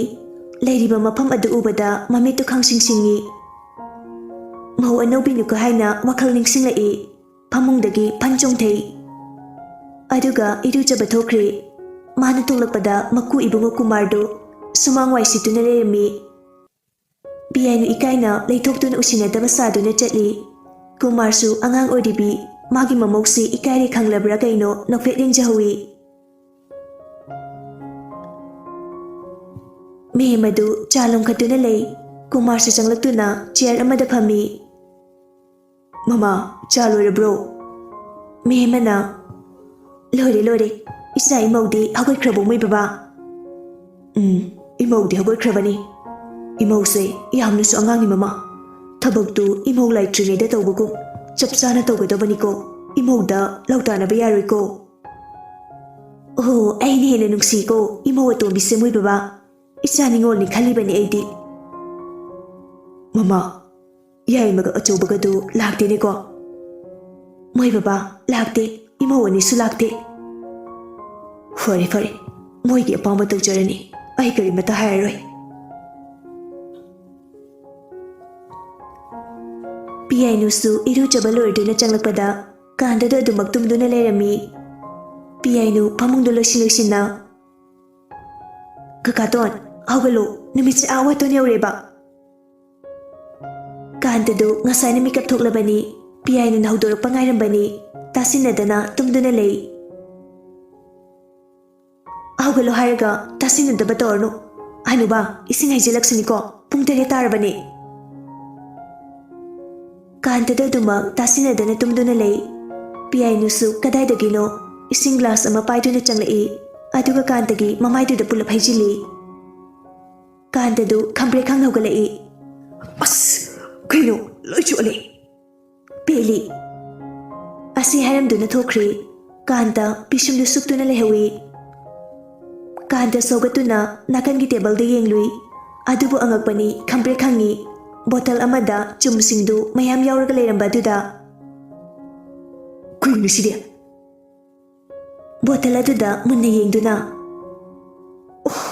ꯂꯩꯔꯤꯕ ꯃꯐꯝ ꯑꯗꯨ ꯎꯕꯗ ꯃꯃꯤꯠꯇꯨ ꯈꯪꯁꯤꯡ ꯁꯤꯡꯉꯤ꯫ ꯃꯧ ꯑꯅꯧꯕꯤꯅꯤꯀꯣ ꯍꯥꯏꯅ ꯋꯥꯈꯜ ꯅꯤꯡꯁꯤꯡꯂꯛꯏ꯫ ꯐꯃꯨꯡꯗꯒꯤ ꯐꯟ ꯆꯣꯡꯊꯩ꯫ ꯑꯗꯨꯒ ꯏꯔꯨꯖꯕ ꯊꯣꯛꯈ꯭ꯔꯦ꯫ ꯃꯥꯅ ꯊꯣꯛꯂꯛꯄꯗ ꯃꯀꯨ ꯏꯕꯨꯡꯉꯣ ꯀꯨꯃꯥꯔꯗꯨ ꯁꯨꯃꯥꯡ ꯋꯥꯏ ꯁꯤꯠꯇꯨꯅ ꯂꯩꯔꯝꯃꯤ꯫ ꯄꯤꯌꯥꯏꯅꯨ ꯏꯀꯥꯏꯅ ꯂꯩꯊꯣꯛꯇꯨꯅ ꯎꯁꯤꯟꯅꯗꯕ ꯁꯥꯗꯨꯅ ꯆꯠꯂꯤ꯫ ꯀꯨꯃꯥꯔꯁꯨ ꯑꯉꯥꯡ ꯑꯣꯏꯔꯤꯕꯤ, ꯃꯥꯒꯤ ꯃꯃꯧꯁꯤ ꯏꯀꯥꯏꯔꯦ ꯈꯪꯂꯕ꯭ꯔꯥ ꯀꯩꯅꯣ ꯅꯣꯛꯐꯦꯠ ꯌꯦꯡꯖꯍꯧꯏ꯫ ꯃꯦꯝ ꯑꯗꯨ ꯆꯥ ꯂꯣꯝꯈꯠꯇꯨꯅ ꯂꯩ꯫ ꯀꯨꯃꯥꯔꯁꯨ ꯆꯪꯂꯛꯇꯨꯅ chair ꯑꯃꯗ ꯐꯝꯃꯤ꯫ "ꯃꯃꯥ, ꯆꯥ ꯂꯣꯏꯔꯕ꯭ꯔꯣ?" ꯃꯦꯝ ꯑꯃꯅ, "ꯂꯣꯏꯔꯦ, ꯂꯣꯏꯔꯦ꯫ ꯏꯆꯥ ꯏꯃꯧꯗꯤ ꯍꯧꯒꯠꯈ꯭ꯔꯕꯣ ꯃꯣꯏ ꯕꯕꯥ?" ꯎꯝ, ꯏꯃꯧꯗꯤ ꯍꯧꯒꯠꯈ꯭ꯔꯕꯅꯤ꯫ ꯏꯃꯧꯁꯦ ꯌꯥꯝꯅꯁꯨ ꯑꯉꯥꯡꯅꯤ, ꯃꯃꯥ꯫ ꯊꯕꯛꯇꯨ ꯏꯃꯧ ꯂꯩꯇ꯭ꯔꯤꯉꯩꯗ ꯇꯧꯕꯒꯨꯝ ꯆꯞ ꯆꯥꯅ ꯇꯧꯒꯗꯕꯅꯤꯀꯣ꯫ ꯏꯃꯧꯗ ꯂꯧꯇꯥꯅꯕ ꯌꯥꯔꯣꯏꯀꯣ꯫ ꯑꯣ, ꯑꯩꯅ ꯍꯦꯟꯅ ꯅꯨꯡꯁꯤꯀꯣ ꯏꯃꯧ ꯑꯇꯣꯝꯕꯤꯁꯦ, ꯃꯣꯏ ꯕꯕꯥ꯫ ꯏꯆꯥ ꯅꯤꯉꯣꯜꯅꯤ ꯈꯜꯂꯤꯕꯅꯤ ꯑꯩꯗꯤ꯫ ꯃꯃꯥ, ꯌꯥꯏꯃꯒ ꯑꯆꯧꯕꯒꯗꯨ ꯂꯥꯛꯇꯦꯅꯦꯀꯣ? ꯃꯣꯏ ꯕꯕꯥ ꯂꯥꯛꯇꯦ, ꯏꯃꯧ ꯑꯅꯤꯁꯨ ꯂꯥꯛꯇꯦ꯫ ꯐꯔꯦ, ꯐꯔꯦ, ꯃꯣꯏꯒꯤ ꯑꯄꯥꯝꯕ ꯇꯧꯖꯔꯅꯤ, ꯑꯩ ꯀꯔꯤꯃꯇ ꯍꯥꯏꯔꯔꯣꯏ꯫ ꯄꯤꯌꯥꯏꯅꯨꯁꯨ ꯏꯔꯨꯖꯕ ꯂꯣꯏꯔꯗꯨꯅ ꯆꯪꯂꯛꯄꯗ ꯀꯥꯟꯇꯗꯨ ꯑꯗꯨꯃꯛ ꯇꯨꯝꯗꯨꯅ ꯂꯩꯔꯝꯃꯤ꯫ ꯄꯤꯌꯥꯏꯅꯨ ꯐꯃꯨꯡꯗ ꯂꯣꯏꯁꯤꯟ ꯂꯣꯏꯁꯤꯟꯅ, "ꯀꯀꯥꯇꯣꯟ, ꯍꯧꯒꯠꯂꯣ, ꯅꯨꯃꯤꯠꯁꯦ ꯑꯥ ꯋꯥꯇꯣꯟ ꯌꯧꯔꯦꯕ꯫" ꯀꯥꯟꯇꯗꯨ ꯉꯁꯥꯏꯅ ꯃꯤꯀꯞ ꯊꯣꯛꯂꯕꯅꯤ꯫ ꯄꯤꯌꯥꯏꯅꯨꯅ ꯍꯧꯗꯣꯔꯛꯄ ꯉꯥꯏꯔꯝꯕꯅꯤ꯫ ꯇꯥꯁꯤꯟꯅꯗꯅ ꯇꯨꯝꯗꯨꯅ ꯂꯩ꯫ "ꯍꯧꯒꯠꯂꯣ ꯍꯥꯏꯔꯒ ꯇꯥꯁꯤꯟꯅꯗꯕ ꯇꯧꯔꯅꯨ꯫ ꯍꯅꯨꯕꯥ, ꯏꯁꯤꯡ ꯍꯩꯖꯤꯜꯂꯛꯁꯤꯅꯤꯀꯣ, ꯄꯨꯡ ꯇꯔꯦꯠ ꯇꯥꯔꯕꯅꯤ꯫" ꯀꯥꯟꯇꯗ ꯑꯗꯨꯃꯛ ꯇꯥꯁꯤꯟꯅꯗꯅ ꯇꯨꯝꯗꯨꯅ ꯂꯩ꯫ ꯄꯤꯌꯥꯏꯅꯨꯁꯨ ꯀꯗꯥꯏꯗꯒꯤꯅꯣ ꯏꯁꯤꯡ ꯒ꯭ꯂꯥꯁ ꯑꯃ ꯄꯥꯏꯗꯨꯅ ꯆꯪꯂꯛꯏ꯫ ꯑꯗꯨꯒ ꯀꯥꯟꯇꯒꯤ ꯃꯃꯥꯏꯗꯨꯗ ꯄꯨꯂꯞ ꯍꯩꯖꯤꯜꯂꯤ꯫ ꯀꯥꯟꯇꯗꯨ ꯈꯪꯄ꯭ꯔꯦꯛ ꯈꯪꯅ ꯍꯧꯒꯠꯂꯛꯏ꯫ "ꯑꯁ! ꯀꯩꯅꯣ? ꯂꯣꯏ ꯆꯣꯠꯂꯦ!" "ꯄꯦꯜꯂꯤ!" ꯑꯁꯤ ꯍꯥꯏꯔꯝꯗꯨꯅ ꯊꯣꯛꯈ꯭ꯔꯦ꯫ ꯀꯥꯟꯇ ꯄꯤꯁꯨꯝꯗꯨ ꯁꯨꯛꯇꯨꯅ ꯂꯩꯍꯧꯏ꯫ ꯀꯥꯟꯇ ꯁꯧꯒꯠꯇꯨꯅ ꯅꯥꯀꯟꯒꯤ ꯇꯦꯕꯜꯗ ꯌꯦꯡꯂꯨꯏ꯫ ꯑꯗꯨꯕꯨ ꯑꯉꯛꯄꯅꯤ, ꯈꯪꯄ꯭ꯔꯦꯛ ꯈꯪꯉꯤ꯫ ꯕꯣꯇꯜ ꯑꯃꯗ ꯆꯨꯝꯁꯤꯡꯗꯨ ꯃꯌꯥꯝ ꯌꯥꯎꯔꯒ ꯂꯩꯔꯝꯕ ꯑꯗꯨꯗ꯫ "ꯀꯩꯅꯣ ꯁꯤꯗꯤ?" ꯕꯣꯇꯜ ꯑꯗꯨꯗ ꯃꯨꯟꯅ ꯌꯦꯡꯗꯨꯅ, "ꯑꯣ,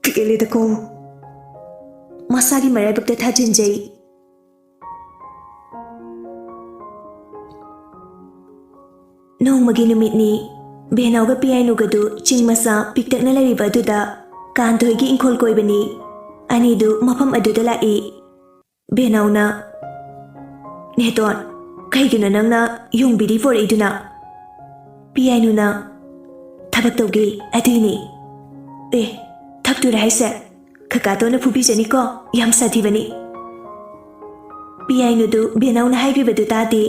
ꯄꯦꯜꯂꯦꯗꯀꯣ!" ꯃꯁꯥꯒꯤ ꯃꯔꯥꯏꯕꯛꯇ ꯊꯥꯖꯤꯟꯖꯩ꯫ ꯅꯣꯡꯃꯒꯤ ꯅꯨꯃꯤꯠꯅꯤ꯫ ꯕꯦꯅꯥꯎꯒ ꯄꯤꯌꯥꯏꯅꯨꯒꯗꯨ ꯆꯤꯡ ꯃꯆꯥ ꯄꯤꯛꯇꯛꯅ ꯂꯩꯔꯤꯕ ꯑꯗꯨꯗ ꯀꯥꯟꯊꯣꯏꯒꯤ ꯏꯪꯈꯣꯜ ꯀꯣꯏꯕꯅꯤ꯫ ꯑꯅꯤꯗꯨ ꯃꯐꯝ ꯑꯗꯨꯗ ꯂꯥꯛꯏ꯫ ꯕꯦꯅꯥꯎꯅ, "ꯅꯦꯇꯣꯟ, ꯀꯩꯒꯤꯅꯣ ꯅꯪꯅ ꯌꯣꯡꯕꯤꯔꯤ ꯄꯣꯔꯛꯏꯗꯨꯅ?" ꯄꯤꯌꯥꯏꯅꯨꯅ, "ꯊꯕꯛ ꯇꯧꯒꯦ, ꯑꯗꯨꯏꯅꯤ꯫" "ꯑꯦ, ꯊꯛꯇꯣꯏꯔꯥ ꯍꯥꯏꯁꯦ? ꯀꯀꯥꯇꯣꯟꯅ ꯐꯨꯕꯤꯖꯅꯤꯀꯣ, ꯌꯥꯝ ꯁꯥꯊꯤꯕꯅꯤ꯫" ꯄꯤꯌꯥꯏꯅꯨꯗꯨ ꯕꯦꯅꯥꯎꯅ ꯍꯥꯏꯈ꯭ꯔꯤꯕꯗꯨ ꯇꯥꯗꯦ꯫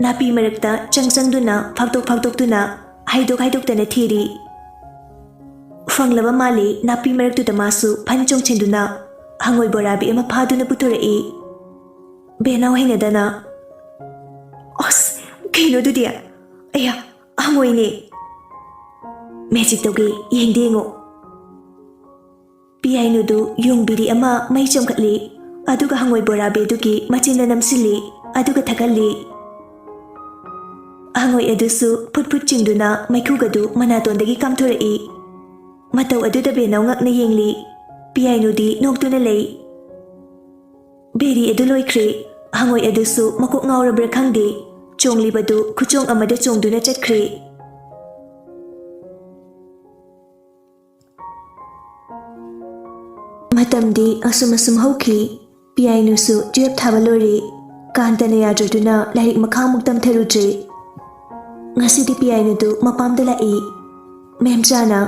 ꯅꯥꯄꯤ ꯃꯔꯛꯇ ꯆꯪ ꯆꯪꯗꯨꯅ, ꯐꯥꯛꯇꯣꯛ ꯐꯥꯛꯇꯣꯛꯇꯨꯅ, ꯍꯥꯏꯗꯣꯛ ꯍꯥꯏꯗꯣꯛꯇꯅ ꯊꯤꯔꯤ꯫ ꯐꯪꯂꯕ ꯃꯥꯜꯂꯤ꯫ ꯅꯥꯄꯤ ꯃꯔꯛꯇꯨꯗ ꯃꯥꯁꯨ ꯐꯟ ꯆꯣꯡꯁꯤꯟꯗꯨꯅ ꯍꯪꯉꯣꯏ ꯕꯣꯔꯥꯕꯤ ꯑꯃ ꯐꯥꯗꯨꯅ ꯄꯨꯊꯣꯔꯛꯏ꯫ ꯕꯦꯅꯥꯎ ꯍꯩꯅꯗꯅ, "ꯑꯁ, ꯀꯩꯅꯣ ꯑꯗꯨꯗꯤ? ꯑꯌꯥ, ꯍꯪꯉꯣꯏꯅꯦ! ꯃꯦꯖꯤꯛ ꯇꯧꯒꯦ, ꯌꯦꯡꯗꯦ ꯌꯦꯡꯉꯣ!" ꯄꯤꯌꯥꯏꯅꯨꯗꯨ ꯌꯣꯡꯕꯤꯔꯤ ꯑꯃ ꯃꯩ ꯆꯣꯡꯈꯠꯂꯤ, ꯑꯗꯨꯒ ꯍꯪꯉꯣꯏ ꯕꯣꯔꯥꯕꯤꯗꯨꯒꯤ ꯃꯆꯤꯟꯗ ꯅꯝꯁꯤꯜꯂꯤ, ꯑꯗꯨꯒ ꯊꯛꯍꯜꯂꯤ꯫ ꯍꯪꯉꯣꯏ ꯑꯗꯨꯁꯨ ꯐꯨꯠ ꯐꯨꯠ ꯆꯤꯡꯗꯨꯅ ꯃꯩꯈꯨꯒꯗꯨ ꯃꯅꯥꯇꯣꯟꯗꯒꯤ ꯀꯥꯝꯊꯣꯔꯛꯏ꯫ ꯃꯇꯧ ꯑꯗꯨꯗ ꯕꯦꯅꯥꯎ ꯉꯛꯅ ꯌꯦꯡꯂꯤ꯫ ꯄꯤꯌꯥꯏꯅꯨꯗꯤ ꯅꯣꯛꯇꯨꯅ ꯂꯩ꯫ ꯕꯦꯔꯤ ꯑꯗꯨ ꯂꯣꯏꯈ꯭ꯔꯦ꯫ ꯍꯪꯉꯣꯏ ꯑꯗꯨꯁꯨ ꯃꯀꯣꯛ ꯉꯥꯎꯔꯕ꯭ꯔꯥ ꯈꯪꯗꯦ, ꯆꯣꯡꯂꯤꯕꯗꯨ ꯈꯨꯆꯣꯡ ꯑꯃꯗ ꯆꯣꯡꯗꯨꯅ ꯆꯠꯈ꯭ꯔꯦ꯫ ꯃꯇꯝꯗꯤ ꯑꯁꯨꯝ ꯑꯁꯨꯝ ꯍꯧꯈꯤ꯫ ꯄꯤꯌꯥꯏꯅꯨꯁꯨ ꯇꯨꯌꯦꯜꯞ ꯊꯥꯕ ꯂꯣꯏꯔꯦ꯫ ꯀꯥꯟꯇꯅ ꯌꯥꯗ꯭ꯔꯗꯨꯅ ꯂꯥꯏꯔꯤꯛ ꯃꯈꯥ ꯑꯃꯨꯛ ꯇꯝꯊꯔꯨꯗ꯭ꯔꯦ꯫ ꯉꯁꯤꯗꯤ ꯄꯤꯌꯥꯏꯅꯨꯗꯨ ꯃꯄꯥꯝꯗ ꯂꯥꯛꯏ꯫ ꯃꯦꯝꯆꯥꯅ,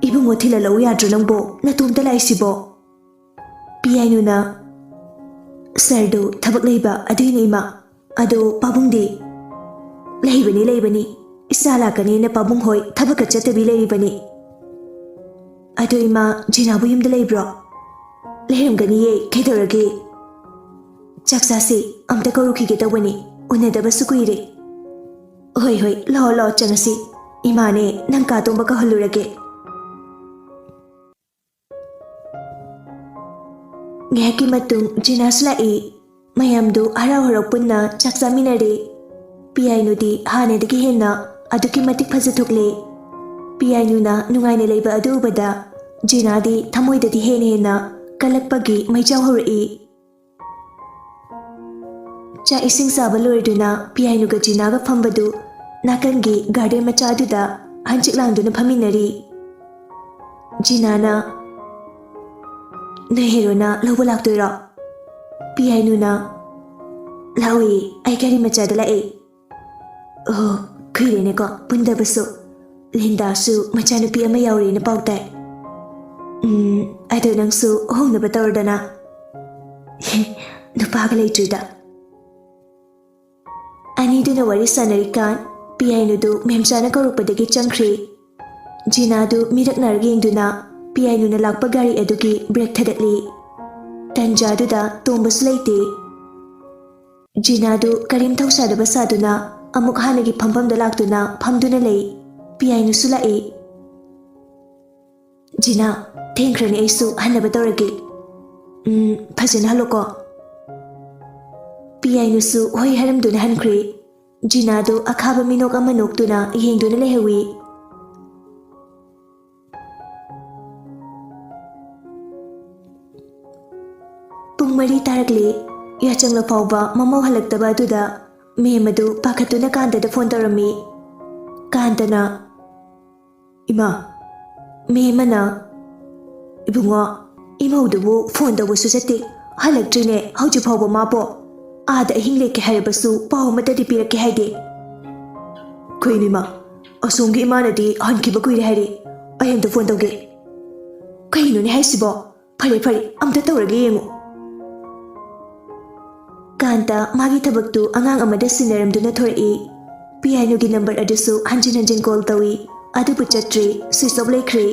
"ꯏꯕꯨꯡꯉꯣ ꯊꯤꯜꯍꯜꯂꯛꯎ ꯌꯥꯗ꯭ꯔꯣ ꯅꯪꯕꯣ? ꯅꯇꯣꯝꯇ ꯂꯥꯛꯏꯁꯤꯕꯣ?" ꯄꯤꯌꯥꯏꯅꯨꯅ, "ꯁꯥꯔꯗꯨ ꯊꯕꯛ ꯂꯩꯕ ꯑꯗꯨꯏꯅꯤ ꯏꯃꯥ꯫ ꯑꯗꯣ ꯄꯥꯕꯨꯡꯗꯤ?" "ꯂꯩꯕꯅꯤ, ꯂꯩꯕꯅꯤ꯫ ꯏꯆꯥ ꯂꯥꯛꯀꯅꯤꯅ ꯄꯥꯕꯨꯡ ꯍꯣꯏ ꯊꯕꯛꯀ ꯆꯠꯇꯕꯤ ꯂꯩꯔꯤꯕꯅꯤ꯫ ꯑꯗꯣ ꯏꯃꯥ, ꯖꯤꯅꯥꯕꯨ ꯌꯨꯝꯗ ꯂꯩꯕ꯭ꯔꯣ?" "ꯂꯩꯔꯝꯒꯅꯤꯌꯦ, ꯀꯩꯗꯧꯔꯒꯦ? ꯆꯥꯛ ꯆꯥꯁꯤ, ꯑꯝꯇ ꯀꯧꯔꯨꯈꯤꯒꯦ ꯇꯧꯕꯅꯤ, ꯎꯅꯗꯕꯁꯨ ꯀꯨꯏꯔꯦ꯫" "ꯍꯣꯏ, ꯍꯣꯏ, ꯂꯥꯛꯑꯣ, ꯂꯥꯛꯑꯣ, ꯆꯪꯉꯁꯤ꯫ ꯏꯃꯥꯅꯦ, ꯅꯪ ꯀꯥ ꯇꯣꯝꯕ ꯀꯧꯍꯜꯂꯨꯔꯒꯦ꯫" ꯉꯥꯏꯍꯥꯛꯀꯤ ꯃꯇꯨꯡ ꯖꯤꯅꯥꯁꯨ ꯂꯥꯛꯏ꯫ ꯃꯌꯥꯝꯗꯨ ꯍꯔꯥꯎ ꯍꯔꯥꯎ ꯄꯨꯟꯅ ꯆꯥꯛ ꯆꯥꯃꯤꯟꯅꯔꯦ꯫ ꯄꯤꯌꯥꯏꯅꯨꯗꯤ ꯍꯥꯟꯅꯗꯒꯤ ꯍꯦꯟꯅ ꯑꯗꯨꯛꯀꯤ ꯃꯇꯤꯛ ꯐꯖꯊꯣꯛꯂꯦ꯫ ꯄꯤꯌꯥꯏꯅꯨꯅ ꯅꯨꯡꯉꯥꯏꯅ ꯂꯩꯕ ꯑꯗꯨ ꯎꯕꯗ ꯖꯤꯅꯥꯗꯤ ꯊꯃꯣꯏꯗꯗꯤ ꯍꯦꯟꯅ ꯍꯦꯟꯅ ꯀꯜꯂꯛꯄꯒꯤ ꯃꯩꯖꯥꯎ ꯍꯧꯔꯛꯏ꯫ ꯆꯥꯛ ꯏꯁꯤꯡ ꯆꯥꯕ ꯂꯣꯏꯔꯗꯨꯅ ꯄꯤꯌꯥꯏꯅꯨꯒ ꯖꯤꯅꯥꯒ ꯐꯝꯕꯗꯨ ꯅꯥꯀꯟꯒꯤ ꯒꯥꯔꯗꯦꯟ ꯃꯆꯥꯗꯨꯗ ꯍꯟꯆꯤꯛ ꯂꯥꯡꯗꯨꯅ ꯐꯝꯃꯤꯟꯅꯔꯤ꯫ ꯖꯤꯅꯥꯅ, "ꯅꯣꯏ ꯍꯦꯔꯣꯅ ꯂꯧꯕ ꯂꯥꯛꯇꯣꯏꯔꯣ?" ꯄꯤꯌꯥꯏꯅꯨꯅ, "ꯂꯥꯛꯑꯣꯏꯌꯦ, ꯑꯩ ꯒꯥꯔꯤ ꯃꯆꯥꯗ ꯂꯥꯛꯑꯦ꯫" "ꯑꯣ, ꯀꯨꯏꯔꯦꯅꯦꯀꯣ ꯄꯨꯟꯗꯕꯁꯨ꯫ ꯂꯤꯟꯗꯥꯁꯨ ꯃꯆꯥꯅꯨꯄꯤ ꯑꯃ ꯌꯥꯎꯔꯦꯅ ꯄꯥꯎ ꯇꯥꯏ꯫ ꯎꯝ, ꯑꯗꯣ ꯅꯪꯁꯨ ꯍꯣꯡꯅꯕ ꯇꯧꯔꯗꯅ꯫" "ꯅꯨꯄꯥꯒ ꯂꯩꯇ꯭ꯔꯤꯗ꯫" ꯑꯅꯤꯗꯨꯅ ꯋꯥꯔꯤ ꯁꯥꯟꯅꯔꯤꯀꯥꯟ, ꯄꯤꯌꯥꯏꯅꯨꯗꯨ ꯃꯦꯝꯆꯥꯅ ꯀꯧꯔꯛꯄꯗꯒꯤ ꯆꯪꯈ꯭ꯔꯦ꯫ ꯖꯤꯅꯥꯗꯨ ꯃꯤꯔꯛ ꯅꯥꯔꯛ ꯌꯦꯡꯗꯨꯅ ꯄꯤꯌꯥꯏꯅꯨꯅ ꯂꯥꯛꯄ ꯒꯥꯔꯤ ꯑꯗꯨꯒꯤ ꯕ꯭ꯔꯦꯛ ꯊꯥꯗꯠꯂꯤ꯫ ꯇꯟꯖꯥꯗꯨꯗ ꯇꯣꯝꯕꯁꯨ ꯂꯩꯇꯦ꯫ ꯖꯤꯅꯥꯗꯨ ꯀꯔꯤꯝ ꯊꯧꯁꯥꯗꯕ ꯁꯥꯗꯨꯅ ꯑꯃꯨꯛ ꯍꯥꯟꯅꯒꯤ ꯐꯝꯐꯝꯗ ꯂꯥꯛꯇꯨꯅ ꯐꯝꯗꯨꯅ ꯂꯩ꯫ ꯄꯤꯌꯥꯏꯅꯨꯁꯨ ꯂꯥꯛꯏ꯫ "ꯖꯤꯅꯥ, ꯊꯦꯡꯈ꯭ꯔꯅꯤ, ꯑꯩꯁꯨ ꯍꯟꯅꯕ ꯇꯧꯔꯒꯦ꯫ ꯎꯝ, ꯐꯖꯅ ꯍꯜꯂꯣꯀꯣ꯫" ꯄꯤꯌꯥꯏꯅꯨꯁꯨ ꯍꯣꯏ ꯍꯥꯏꯔꯝꯗꯨꯅ ꯍꯟꯈ꯭ꯔꯦ꯫ ꯖꯤꯅꯥꯗꯨ ꯑꯈꯥꯕ ꯃꯤꯅꯣꯛ ꯑꯃ ꯅꯣꯛꯇꯨꯅ ꯌꯦꯡꯗꯨꯅ ꯂꯩꯍꯧꯏ꯫ ꯄꯨꯡ ꯃꯔꯤ ꯇꯥꯔꯛꯂꯦ꯫ ꯌꯥꯆꯪꯂ ꯐꯥꯎꯕ ꯃꯃꯧ ꯍꯜꯂꯛꯇꯕ ꯑꯗꯨꯗ ꯃꯦꯝ ꯑꯗꯨ ꯄꯥꯈꯠꯇꯨꯅ ꯀꯥꯟꯇꯗ ꯐꯣꯟ ꯇꯧꯔꯝꯃꯤ꯫ ꯀꯥꯟꯇꯅ, "ꯏꯃꯥ꯫" ꯃꯦꯝ ꯑꯃꯅ, "ꯏꯕꯨꯡꯉꯣ, ꯏꯃꯧꯗꯨꯕꯨ ꯐꯣꯟ ꯇꯧꯕꯁꯨ ꯆꯠꯇꯦ, ꯍꯜꯂꯛꯇ꯭ꯔꯤꯅꯦ ꯍꯧꯖꯤꯛ ꯐꯥꯎꯕ ꯃꯥꯕꯣ꯫ ꯑꯥꯗ ꯑꯍꯤꯡ ꯂꯦꯛꯀꯦ ꯍꯥꯏꯔꯕꯁꯨ ꯄꯥꯎ ꯑꯃꯠꯇꯗꯤ ꯄꯤꯔꯛꯀꯦ ꯍꯥꯏꯗꯦ꯫" "ꯀꯩꯅꯣ ꯏꯃꯥ, ꯑꯁꯣꯝꯒꯤ ꯏꯃꯥꯅꯗꯤ ꯍꯟꯈꯤꯕ ꯀꯨꯏꯔꯦ ꯍꯥꯏꯔꯤ꯫ ꯑꯩ ꯑꯝꯇ ꯐꯣꯟ ꯇꯧꯒꯦ꯫" "ꯀꯩꯅꯣꯅꯦ ꯍꯥꯏꯁꯤꯕꯣ? ꯐꯔꯦ ꯐꯔꯦ, ꯑꯝꯇ ꯇꯧꯔꯒꯦ ꯌꯦꯡꯉꯨ꯫" ꯀꯥꯟꯇ ꯃꯥꯒꯤ ꯊꯕꯛꯇꯨ ꯑꯉꯥꯡ ꯑꯃꯗ ꯁꯤꯟꯅꯔꯝꯗꯨꯅ ꯊꯣꯔꯛꯏ꯫ ꯄꯤꯌꯥꯏꯅꯨꯒꯤ ꯅꯝꯕꯔ ꯑꯗꯨꯁꯨ ꯍꯟꯖꯤꯟ ꯍꯟꯖꯤꯟ ꯀꯣꯜ ꯇꯧꯏ, ꯑꯗꯨꯕꯨ ꯆꯠꯇ꯭ꯔꯦ, ꯁ꯭ꯋꯤꯆ ꯑꯣꯐ ꯂꯩꯈ꯭ꯔꯦ꯫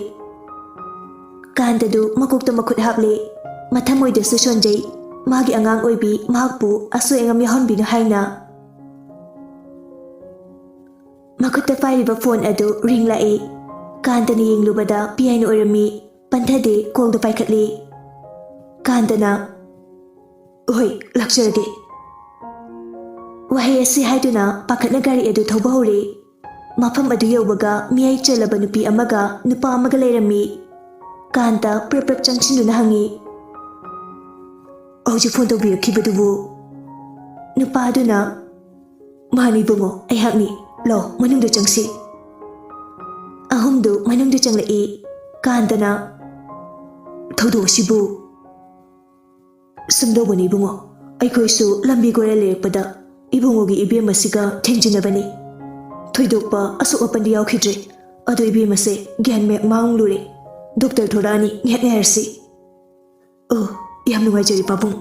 ꯀꯥꯟꯇꯗꯨ ꯃꯀꯣꯛꯇ ꯃꯈꯨꯠ ꯍꯥꯞꯂꯦ꯫ ꯃꯊꯃꯣꯏꯗꯁꯨ ꯁꯣꯟꯖꯩ, ꯃꯥꯒꯤ ꯑꯉꯥꯡ ꯑꯣꯏꯕꯤ ꯃꯍꯥꯛꯄꯨ ꯑꯁꯣꯏ ꯑꯉꯥꯝ ꯌꯥꯎꯍꯟꯕꯤꯅꯨ ꯍꯥꯏꯅ꯫ ꯃꯈꯨꯠꯇ ꯄꯥꯏꯔꯤꯕ ꯐꯣꯟ ꯑꯗꯨ ꯔꯤꯡ ꯂꯥꯛꯏ꯫ ꯀꯥꯟꯇꯅ ꯌꯦꯡꯂꯨꯕꯗ ꯄꯤꯌꯥꯏꯅꯨ ꯑꯣꯏꯔꯝꯃꯤ꯫ ꯄꯟꯊꯗꯦ, ꯀꯣꯜꯗꯨ ꯄꯥꯏꯈꯠꯂꯤ꯫ ꯀꯥꯟꯇꯅ, "ꯍꯣꯏ, ꯂꯥꯛꯆꯔꯒꯦ꯫" ꯋꯥꯍꯩ ꯑꯁꯤ ꯍꯥꯏꯗꯨꯅ ꯄꯥꯈꯠꯅ ꯒꯥꯔꯤ ꯑꯗꯨ ꯊꯧꯕ ꯍꯧꯔꯦ꯫ ꯃꯐꯝ ꯑꯗꯨ ꯌꯧꯕꯒ ꯃꯤꯌꯥꯏ ꯆꯜꯂꯕ ꯅꯨꯄꯤ ꯑꯃꯒ ꯅꯨꯄꯥ ꯑꯃꯒ ꯂꯩꯔꯝꯃꯤ꯫ ꯀꯥꯟꯇ ꯄ꯭ꯔꯞ ꯄ꯭ꯔꯞ ꯆꯪꯁꯤꯟꯗꯨꯅ ꯍꯪꯉꯤ, "ꯍꯧꯖꯤꯛ ꯐꯣꯟ ꯇꯧꯕꯤꯔꯛꯈꯤꯕꯗꯨꯕꯨ?" ꯅꯨꯄꯥꯗꯨꯅ, "ꯃꯥꯅꯤ ꯏꯕꯨꯡꯉꯣ, ꯑꯩꯍꯥꯛꯅꯤ꯫ ꯂꯥꯎ, ꯃꯅꯨꯡꯗ ꯆꯪꯁꯤ꯫" ꯑꯍꯨꯝꯗꯨ ꯃꯅꯨꯡꯗ ꯆꯪꯂꯛꯏ꯫ ꯀꯥꯟꯇꯅ, "ꯊꯧꯗꯣꯛ ꯑꯁꯤꯕꯨ?" "ꯁꯨꯝꯗꯧꯕꯅꯤ ꯏꯕꯨꯡꯉꯣ, ꯑꯩꯈꯣꯏꯁꯨ ꯂꯝꯕꯤ ꯀꯣꯏꯔ ꯂꯩꯔꯛꯄꯗ ꯏꯕꯨꯡꯉꯣꯒꯤ ꯏꯕꯦꯝ ꯑꯁꯤꯒ ꯊꯦꯡꯖꯤꯟꯅꯕꯅꯤ꯫ ꯊꯣꯏꯗꯣꯛꯄ ꯑꯁꯣꯛ ꯑꯄꯟꯗꯤ ꯌꯥꯎꯈꯤꯗ꯭ꯔꯦ꯫ ꯑꯗꯣ ꯏꯕꯦꯝ ꯑꯁꯦ ꯒ꯭ꯌꯥꯟ ꯃꯦꯛ ꯃꯥꯡꯂꯨꯔꯦ꯫ ꯗꯣꯛꯇꯔ ꯊꯣꯔꯛꯑꯅꯤ, ꯉꯥꯏꯍꯥꯛ ꯉꯥꯏꯔꯁꯤ꯫" "ꯑꯣ, ꯌꯥꯝ ꯅꯨꯡꯉꯥꯏꯖꯔꯦ ꯄꯥꯕꯨꯡ꯫"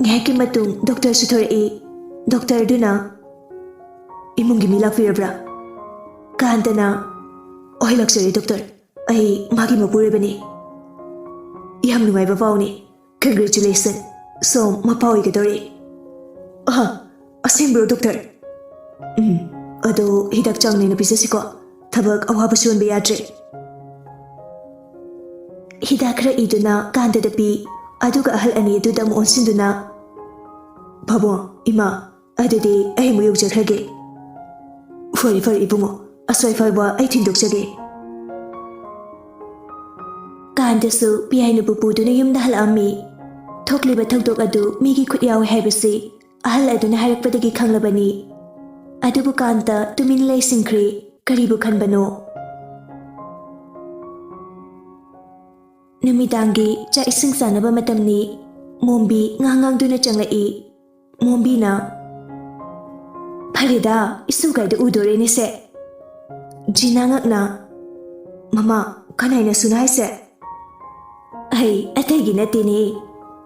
ꯉꯥꯏꯍꯥꯛꯀꯤ ꯃꯇꯨꯡ ꯗꯣꯛꯇꯔꯁꯨ ꯊꯣꯔꯛꯏ꯫ ꯗꯣꯛꯇꯔꯗꯨꯅ, ꯁꯣꯝꯒꯤ ꯃꯤ ꯂꯥꯛꯄꯤꯔꯕ꯭ꯔꯥ? ꯀꯥꯟꯇꯅ, "ꯍꯣꯏ, ꯂꯥꯛꯆꯔꯦ, ꯗꯣꯛꯇꯔ꯫ ꯑꯩ ꯃꯥꯒꯤ ꯃꯄꯨꯔꯣꯏꯕꯅꯤ꯫ ꯌꯥꯝ ꯅꯨꯡꯉꯥꯏꯕ ꯄꯥꯎꯅꯤ꯫ ꯀꯪꯒ꯭ꯔꯦꯆꯨꯂꯦꯁꯟ꯫ ꯁꯣꯝ ꯃꯄꯥ ꯑꯣꯏꯒꯗꯧꯔꯦ꯫" "ꯑꯍ, ꯑꯁꯦꯡꯕ꯭ꯔꯣ, ꯗꯣꯛꯇꯔ?" "ꯎꯝ, ꯑꯗꯣ ꯍꯤꯗꯥꯛ ꯆꯥꯡ ꯅꯥꯏꯅ ꯄꯤꯖꯁꯤꯀꯣ꯫ ꯊꯕꯛ ꯑꯋꯥꯕ ꯁꯨꯍꯟꯕ ꯌꯥꯗ꯭ꯔꯦ꯫" ꯍꯤꯗꯥꯛ ꯈꯔ ꯏꯗꯨꯅ ꯀꯥꯟꯇꯗ ꯄꯤ꯫ ꯑꯗꯨꯒ ꯑꯍꯜ ꯑꯅꯤ ꯑꯗꯨꯗ ꯑꯃꯨꯛ ꯑꯣꯟꯁꯤꯟꯗꯨꯅ, "ꯄꯥꯕꯨꯡ, ꯏꯃꯥ, ꯑꯗꯨꯗꯤ ꯑꯩ ꯑꯃꯨꯛ ꯌꯧꯖꯈ꯭ꯔꯒꯦ꯫" "ꯐꯔꯦ, ꯐꯔꯦ, ꯏꯕꯨꯡꯉꯣ꯫ ꯑꯁ꯭ꯋꯥꯏ ꯐꯥꯎꯕ ꯑꯩ ꯊꯤꯟꯗꯣꯛꯆꯒꯦ꯫" ꯀꯥꯟꯇꯁꯨ ꯄꯤꯌꯥꯏꯅꯨꯕꯨ ꯄꯨꯗꯨꯅ ꯌꯨꯝꯗ ꯍꯜꯂꯛꯑꯝꯃꯤ꯫ ꯊꯣꯛꯂꯤꯕ ꯊꯧꯗꯣꯛ ꯑꯗꯨ ꯃꯤꯒꯤ ꯈꯨꯠ ꯌꯥꯎꯏ ꯍꯥꯏꯕꯁꯤ ꯑꯍꯜ ꯑꯗꯨꯅ ꯍꯥꯏꯔꯛꯄꯗꯒꯤ ꯈꯪꯂꯕꯅꯤ꯫ ꯑꯗꯨꯕꯨ ꯀꯥꯟꯇ ꯇꯨꯃꯤꯟ ꯂꯩꯁꯤꯟꯈ꯭ꯔꯦ꯫ ꯀꯔꯤꯕꯨ ꯈꯟꯕꯅꯣ? ꯅꯨꯃꯤꯗꯥꯡꯒꯤ ꯆꯥꯛ ꯏꯁꯤꯡ ꯆꯥꯅꯕ ꯃꯇꯝꯅꯤ꯫ ꯃꯣꯝꯕꯤ ꯉꯥꯡ ꯉꯥꯡꯗꯨꯅ ꯆꯪꯂꯛꯏ꯫ ꯃꯣꯝꯕꯤꯅ, "ꯐꯔꯦꯗ, ꯏꯁꯨ ꯀꯥꯏꯗ ꯎꯗꯣꯔꯦꯅꯦ ꯁꯦ?" ꯖꯤꯅꯥ ꯉꯛꯅ, "ꯃꯃꯥ, ꯀꯅꯥꯏꯅ ꯁꯨꯅ ꯍꯥꯏꯁꯦ?" "ꯑꯩ ꯑꯇꯩꯒꯤ ꯅꯠꯇꯦꯅꯦ,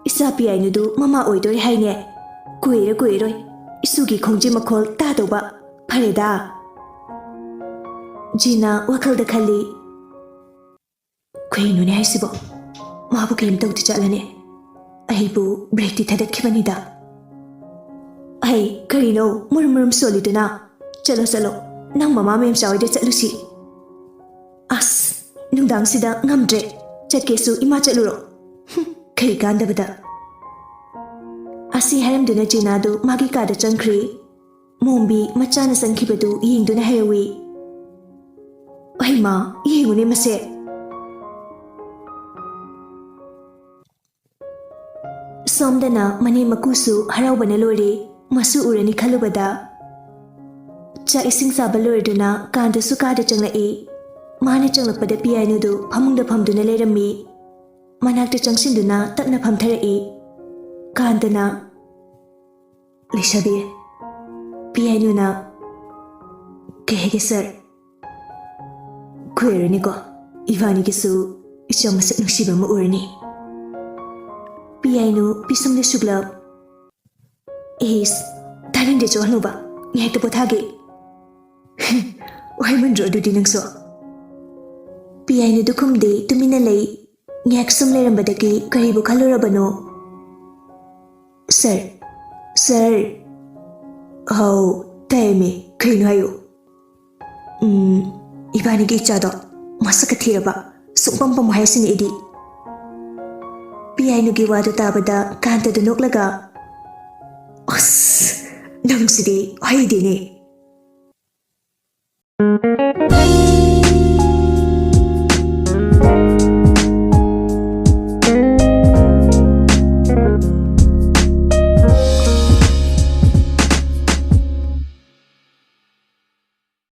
ꯏꯆꯥ ꯄꯤꯌꯥꯏꯅꯨꯗꯨ ꯃꯃꯥ ꯑꯣꯏꯗꯣꯔꯦ ꯍꯥꯏꯅꯦ꯫ ꯀꯨꯏꯔ ꯀꯨꯏꯔꯣꯏ ꯏꯁꯨꯒꯤ ꯈꯣꯡꯖꯦ ꯃꯈꯣꯜ ꯇꯥꯗꯧꯕ꯫ ꯐꯔꯦꯗ꯫" ꯖꯤꯅꯥ ꯋꯥꯈꯜꯗ ꯈꯜꯂꯤ, "ꯀꯩꯅꯣꯅꯦ ꯍꯥꯏꯁꯤꯕꯣ? ꯃꯥꯕꯨ ꯀꯔꯤꯝ ꯇꯧꯗ ꯆꯠꯂꯅꯦ? ꯑꯩꯕꯨ ꯕ꯭ꯔꯦꯛꯇꯤ ꯊꯥꯗꯠꯈꯤꯕꯅꯤꯗ꯫" "ꯑꯩ ꯀꯔꯤꯅꯣ ꯃꯨꯔꯨꯝ ꯃꯨꯔꯨꯝ ꯁꯣꯜꯂꯤꯗꯨꯅ? ꯆꯠꯂꯣ, ꯆꯠꯂꯣ, ꯅꯪ ꯃꯃꯥ ꯃꯦꯝꯆꯥ ꯍꯣꯏꯗ ꯆꯠꯂꯨꯁꯤ꯫" "ꯑꯁ, ꯅꯨꯡꯗꯥꯡꯁꯤꯗ ꯉꯝꯗ꯭ꯔꯦ꯫ ꯆꯠꯀꯦꯁꯨ ꯏꯃꯥ ꯆꯠꯂꯨꯔꯣ꯫ ꯍꯨꯝ, ꯀꯩ ꯀꯥꯟꯗꯕꯗ꯫" ꯑꯁꯤ ꯍꯥꯏꯔꯝꯗꯨꯅ ꯖꯤꯅꯥꯗꯨ ꯃꯥꯒꯤ ꯀꯥꯗ ꯆꯪꯈ꯭ꯔꯤ꯫ ꯃꯣꯝꯕꯤ ꯃꯆꯥꯅ ꯆꯪꯈꯤꯕꯗꯨ ꯌꯦꯡꯗꯨꯅ ꯍꯥꯏꯍꯧꯏ, "ꯍꯩꯃꯥ, ꯌꯦꯡꯉꯨꯅꯦ ꯃꯁꯦ!" ꯁꯣꯝꯗꯅ ꯃꯅꯦꯝ ꯃꯀꯨꯁꯨ ꯍꯔꯥꯎꯕꯅ ꯂꯣꯏꯔꯦ, ꯃꯁꯨ ꯎꯔꯅꯤ ꯈꯜꯂꯨꯕꯗ꯫ ꯆꯥꯛ ꯏꯁꯤꯡ ꯆꯥꯕ ꯂꯣꯏꯔꯗꯨꯅ ꯀꯥꯟꯇꯁꯨ ꯀꯥꯗ ꯆꯪꯂꯛꯏ꯫ ꯃꯥꯅ ꯆꯪꯂꯛꯄꯗ ꯄꯤꯌꯥꯏꯅꯨꯗꯨ ꯐꯃꯨꯡꯗ ꯐꯝꯗꯨꯅ ꯂꯩꯔꯝꯃꯤ꯫ ꯃꯅꯥꯛꯇ ꯆꯪꯁꯤꯟꯗꯨꯅ ꯇꯞꯅ ꯐꯝꯊꯔꯛꯏ꯫ ꯀꯥꯟꯇꯅ, "ꯂꯩꯁꯥꯕꯤ, ꯄꯤꯌꯥꯏꯅꯨꯅ ꯀꯩ ꯍꯥꯏꯒꯦ ꯁꯥꯔ? ꯀꯨꯏꯔꯅꯤꯀꯣ ꯏꯕꯥꯅꯤꯒꯤꯁꯨ ꯏꯆꯝ ꯃꯁꯛ ꯅꯨꯡꯁꯤꯕ ꯑꯃ ꯎꯔꯅꯤ꯫" ꯄꯤꯌꯥꯏꯅꯨ ꯄꯤꯁꯨꯝꯗ ꯁꯨꯛꯂꯞ, "ꯏꯁ, ꯇꯥꯅꯤꯡꯗꯦ, ꯆꯣꯍꯜꯂꯨꯕ, ꯉꯥꯏꯍꯥꯛꯇ ꯄꯣꯊꯥꯒꯦ꯫" ꯋꯥꯍꯩꯃꯟꯗ꯭ꯔꯣ ꯑꯗꯨꯗꯤ ꯅꯪꯁꯨ? ꯄꯤꯌꯥꯏꯅꯨꯗꯨ ꯈꯨꯝꯗꯦ, ꯇꯨꯃꯤꯟꯅ ꯂꯩ꯫ ꯉꯥꯏꯍꯥꯛ ꯁꯨꯝ ꯂꯩꯔꯝꯕꯗꯒꯤ ꯀꯔꯤꯕꯨ ꯈꯜꯂꯨꯔꯕꯅꯣ? "ꯁꯥꯔ, ꯁꯥꯔ꯫" "ꯍꯥꯎ, ꯇꯥꯏꯃꯤ, ꯀꯩꯅꯣ ꯍꯥꯏꯌꯨ?" "ꯎꯝ, ꯏꯕꯥꯅꯤꯒꯤ ꯏꯆꯥꯗꯣ ꯃꯁꯛꯀ ꯊꯤꯔꯕ, ꯁꯨꯡꯄꯝ ꯄꯝꯃꯣ ꯍꯥꯏꯁꯤꯅꯤ ꯑꯩꯗꯤ꯫" ꯄꯤꯌꯥꯏꯅꯨꯒꯤ ꯋꯥꯗꯨ ꯇꯥꯕꯗ ꯀꯥꯟꯇꯗꯨ ꯅꯣꯛꯂꯒ, "ꯑꯁ, ꯅꯪꯁꯤꯗꯤ ꯍꯩꯗꯦꯅꯦ꯫"